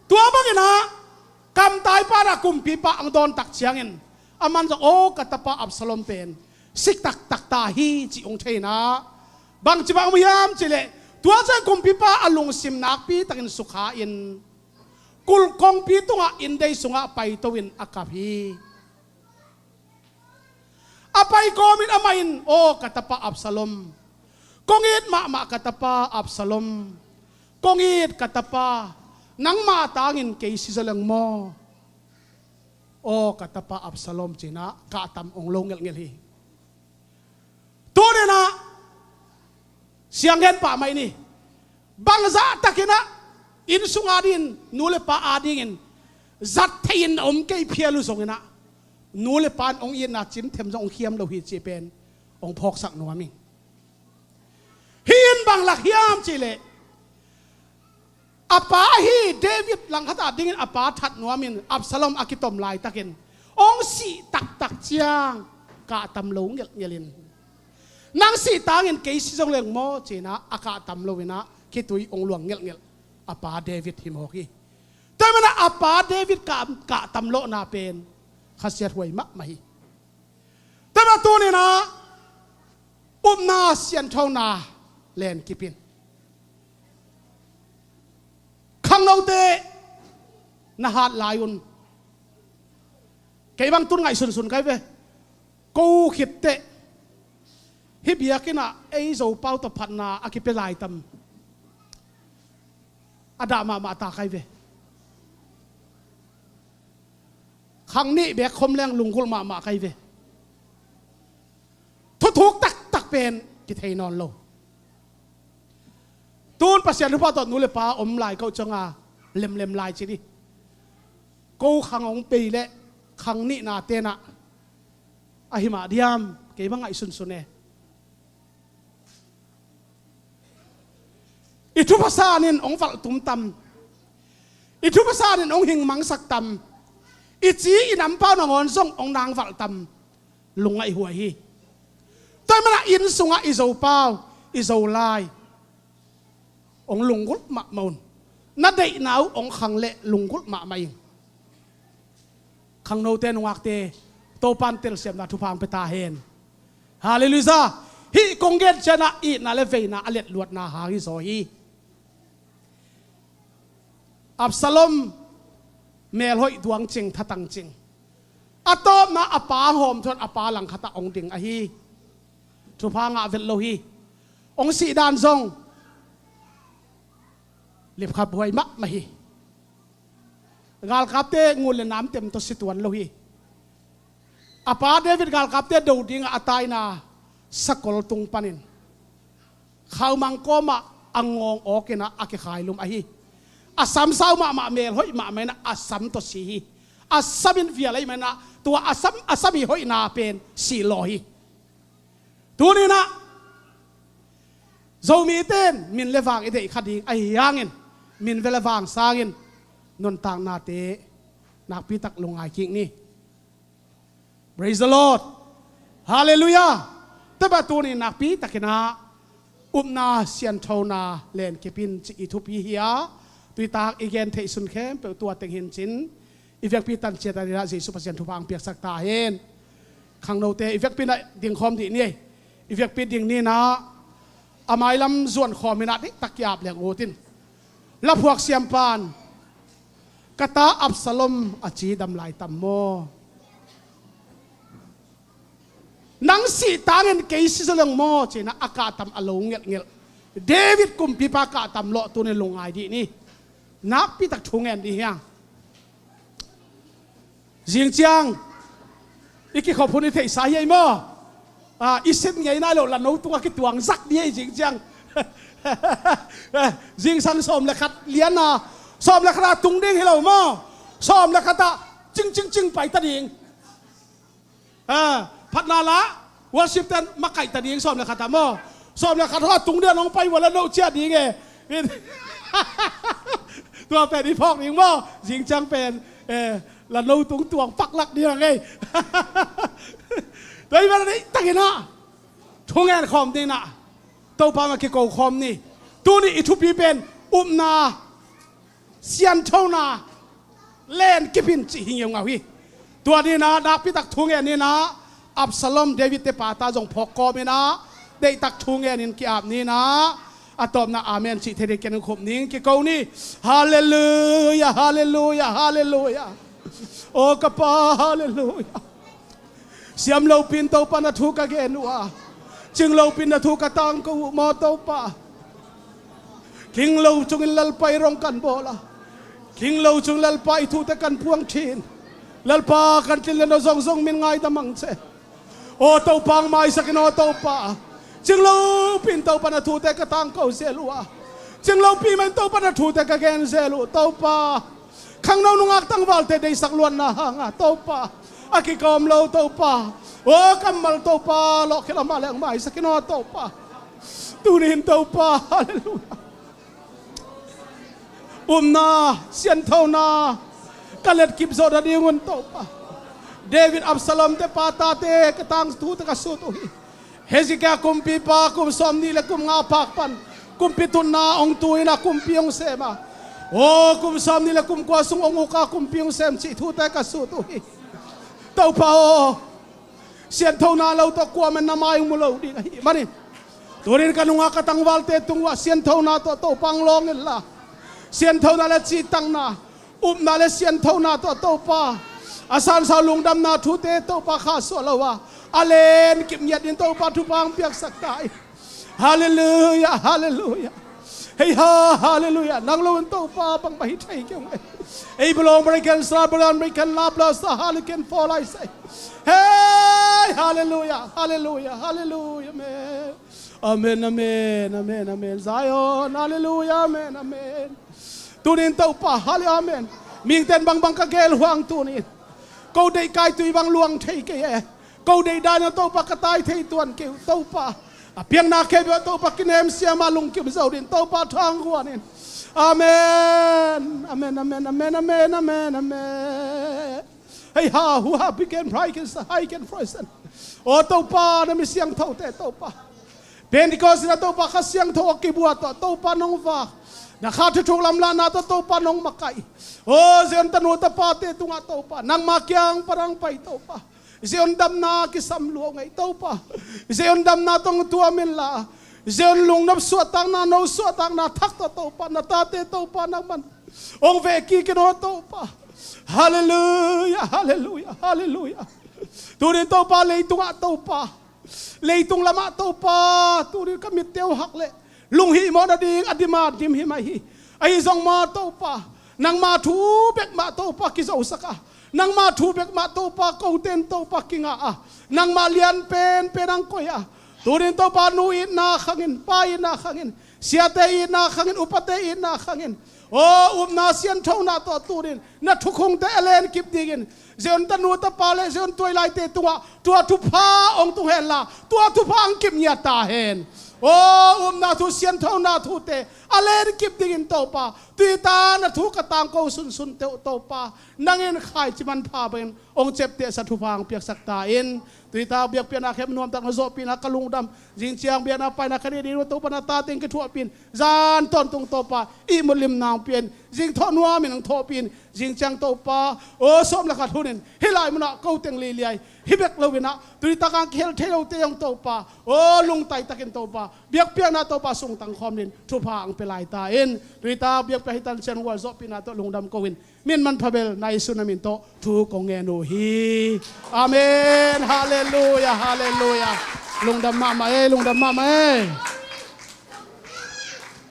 Tua bangin ah, kamtai pan ah kumpipa hong dawn tak ciangin, aman zong, "Aw, ka tapa Absalom pen si taktak ta hi," ci hong thei in ah, bangci bang om hiam cih leh, tua ciang kumpipa a lungsim nakpi takin sukha-in, kulh kongpi tungah inndei sungah paito-in a kap hi. A pai kawmin amah in, "Aw, ka tapa Absalom, kong it mahmah ka tapa Absalom, kong it ka tapa, nangma tangin kei si zaw leng maw, aw ka tapa Absalom," ci-in ah kahtam hong lo ngelhngelh hi. Tuni-in ah sianggen pah mah i hi. Bangzah takin ah inn sung adingin, nu le pa adingin zat thei-in om kei phial uh zongin ah, nu le pa in hong itna cimthem zong hong khiam lo hi cih pen hong phawksak nuam ing. Hih in bang lak hiam cih leh, a pa ahi David langkhat adingin a pa that nuamin Absalom a kitom laitakin, hong sih taktak ciang kahtam lo ngelhngelhin, "Nang sih tangin kei si zong leng maw?" ci-in ah a kahtam lo-in ah khitui hong luang ngelhngelh a pa David hi mawk hi. Tua ahih manin ah a pa David kah, kahtam lawhna pen khasiathuai mahmah hi. Tua ahih manin ah tuni-in ah upna sianthona len kip in. Khangnote na hat lai un. Kei bang tun ngaihsunsun kai ve. Ko khit teh, hih biakinn ah ei Zopau tawh phatna a kipia lai tam? A dah mahmah ta kai ve. Khang nih bek khom leng lunggulh mahmah kai ve. Thuthuk taktak pen kithei nawn lo. Tun Pasian thupha tawh nu le pa om lai ko ciangah lemlem lai ci ni. Ko khang hong pei leh khang nihna tenah ahi mah diam, kei bang ngaihsunsun e. I thupha sanin hong valhtum tam? I thupha sanin hong hingmangsak tam? I ci i nampau nangawn zong hong nangvalh tam? Lungngaih huai hi. Tua ahih manin ah inn sungah i Zopau, i Zolai, hong lunggulh mahmah un. Na deihna uh hong khang leh lunggulh mahmah ing. Khangnote, nungakte, Topan telsiamna thupha hong pia ta hen. Halleluiah. Hih kong gen ciangin ah itna le veina a letluatna hang hi zaw hi. Absalom melhoih duang cing, thatang cing. A tawpna a pa hong hawm thuan a pa langkhat ah hong ding ahi. Thupha ngah vet lo hi. Hong sih dan zong lipkhaphuai mahmah hi. Galkapte ngun le namtem tawh si tuan lo hi. A pa David galkapte do dingah a taina sakol tung panin khaumang kawmah a ngawng awk inah a kikhailum ahi. A sam sau mahmah, melhoih mahmah inah a sam tawh si hi. A sam in vial ahih manin ah tua a sam, a sam ii hoihna pen si law hi. Tuni inah Zomite in min le vang i deih kha ding ahih hangin min le vang sangin nuntaknate nakpitak lungngai kik ni. Praise the Lord. Halleluiah. Tua bang tuni nakpitakin ah upna sianthona lenkip in cih i thupi hi a, tuitak i gen theih sun khempeuh tua teng hi in cin i vekpi tan ciat a dingah Jesu Pasian thupha hong piaksak ta hen. Khangnote i vekpi inah dingkhawm dih ni. I vekpi ding ni inah a mailam zuan khawm inah deihtak ki-ap leng ut in. Laphuak siampa in, "Ka ta Absalom a cidam lai tam maw? Nang sih tangin kei si zaw leng maw?" ci inah a kahtam a lo ngelhngelh. David kumpipa kahtam lawh tuni lungngai dih ni. Nakpitak thu ngen dih hi hang. Zing ciang i kikhop hun i theihsa hi ei maw? Ah, i sin ngei nai lo, lano tungah kituang zak dih ei zing ciang. Zingsang sawm le khat lian a, sawm le khat ah tung ding hi lo maw? Sawm le khat ah cing cing cing pai ta ding. Ah, phatna la, worship ten makaih ta ding sawm le khat ah maw? Sawm le khat hawh tung ding a nong pai ua la no cia ding e. Tua pen i phawk ding maw? Zing ciang pen, eh, la no tung tuang paklak ding a ngei. Tua i vel a deihtakin ah thu ngen khawm ding inah Topa mah kiko khawm ni. Tuni i thupi pen upna sianthona lenkip in cih hi ngeungau hi. Tua ni inah nakpitak thu ngen ni inah Absalom, David-te pa ta zong phawk kawm inah deihtak thu ngen in ki-ap ni inah a tawpna amen cih thei ding ken hong khum ning kiko ni. Halleluiah, halleluiah, halleluiah. O ka Pa, halleluiah. Siam lopi in Topa na thu ka gen uh a, cing lopi in na thu ka tangko uh maw Topa? Tling lo cungin Lalpa i rong kan bawl a, tling lo cungin Lalpa i thute kan puang ṭhin. Lalpa kan tlin le no zongzong min ngaidam ang ce. Aw Topa hong maisak in aw Topa. Cing lopi in Topa na thute ka tangko zel uh a, cing lopi mah in Topa na thute ka gen zel uh Topa. Khangno nungak tangvalte deisak luatna hanga Topa, a kikawm lo Topa. Aw kammal Topa, lawhkhia lam ah leng maisak in aw Topa. Tuni in Topa, halleluiah. Upna sianthona ka letkip zawh nadingun Topa, David Absalom-te pa tate ka tang thute ka sut uh hi. Hezekiah kumpipa kum sawmnih le kum nga pak pan kumpi tutna hong tu inah kumpi hong sem a, aw kum sawmnih le kum kua sung hong uk a kumpi hong sem cih thute ka sut uh hi. Topa aw, sianthona lo tawh kuamah in na mai hong mu lo ding ahih manin tuni in ka nungak ka tangvalte tung uh ah sianthona tawh Topa hong lawng inla, sianthona le cihtakna, upna le sianthona tawh Topa a sansau lungdamna thute Topa khahsuah lo a, a lenkip ngiat in Topa thupha hong piaksak ta in. Halleluiah, halleluiah. Hei ha, halleluiah. Nang lo in Topa bangmah hi thei kei ung ei. Ei belong break and star, belong break and love, love star, hurricane fall, I say. Hei, halleluiah, halleluiah, halleluiah, amen. Amen, amen, amen, amen. Zion, halleluiah, amen, amen. Tuni in Topa, halleluiah, amen. Mihingte'n bangbang ka geel uh hang tuni in ko deih kai tui bang luang thei kei e. Ko deih dan in Topa ka tai thei tuan kei uh Topa. A piangna khempeuh ah Topa kinem siam a lungkim zo ding Topa thang guan in. Amen. Amen, amen, amen, amen, amen, amen. Hei ha, hu ha, pi ken, prai ken, sa hai ken, prai sen. Aw Topa, na mi siangthote Topa, Pentecost in ah Topa Kha Siangtho a kibuak tawh Topa nong vak, na Kha thuthuk lamlahna tawh Topa nong makaih. Aw Zion tanu tapate tungah Topa nangma kiang pan hong pai Topa, Zion damna kisam lua ngei Topa. Zion damna tawh tuam inla, Zion lungnop suahtakna, no suahtakna thak tawh Topa, na tate Topa nangman hong vekik in aw Topa. Halleluiah, halleluiah, halleluiah. Tunin Topa, leitungah Topa, leitung lamah Topa, tunin ka mitte uh hak leh lunghihmawh nading a dim a dim hi mai hi. Ahi zong maw Topa, nangma thu bek mah Topa kizosak a, nangma thu bek mah Topa kote in Topa kinga a, nangma lian penpen ang koih a, tunin Topa nu itna khangin, pa itna khangin, siate itna khangin, upate itna khangin, aw upna sianthona tawh tunin na thukhungte a lenkip dingin Zion tanu tapa le Zion tuailaite tungah tua thupha hong tung henla, tua thupha hong kip ngiat ta hen. Aw upna thu, sianthona thute a lenkip dingin Topa, tuita na thu ka tangko sunsunte uh Topa, nangin khaici manpha bangin hong ciaptehsa thupha hong piaksak ta in. Tuita biakpiakna khempeuh nuamtak na zawhpihna ka lungdam. Zingciang biakna paina khat ni ding uh Topa, na tate in kithuahpih in, zan tawntung Topa ihmut limna hong pia in. Zing thawh nuamin hong thawhpih in. Zingciang Topa, aw sawm le khat hunin hih lai munah ko teng liliai, hih bek loinah tuitak ang kihel thei lote hong Topa, aw lungtaitakin Topa, biakpiakna Topa sungtang khawm dingin thupha hong pia lai ta in. Tuita biakpiak hih tan Sian Gual zawhpihna tawh lungdam ko in, min manpha bel na Jesu na min tawh thu kong ngen uh hi. Amen. Halleluiah, halleluiah. Lungdam mahmah ei, lungdam mahmah ei.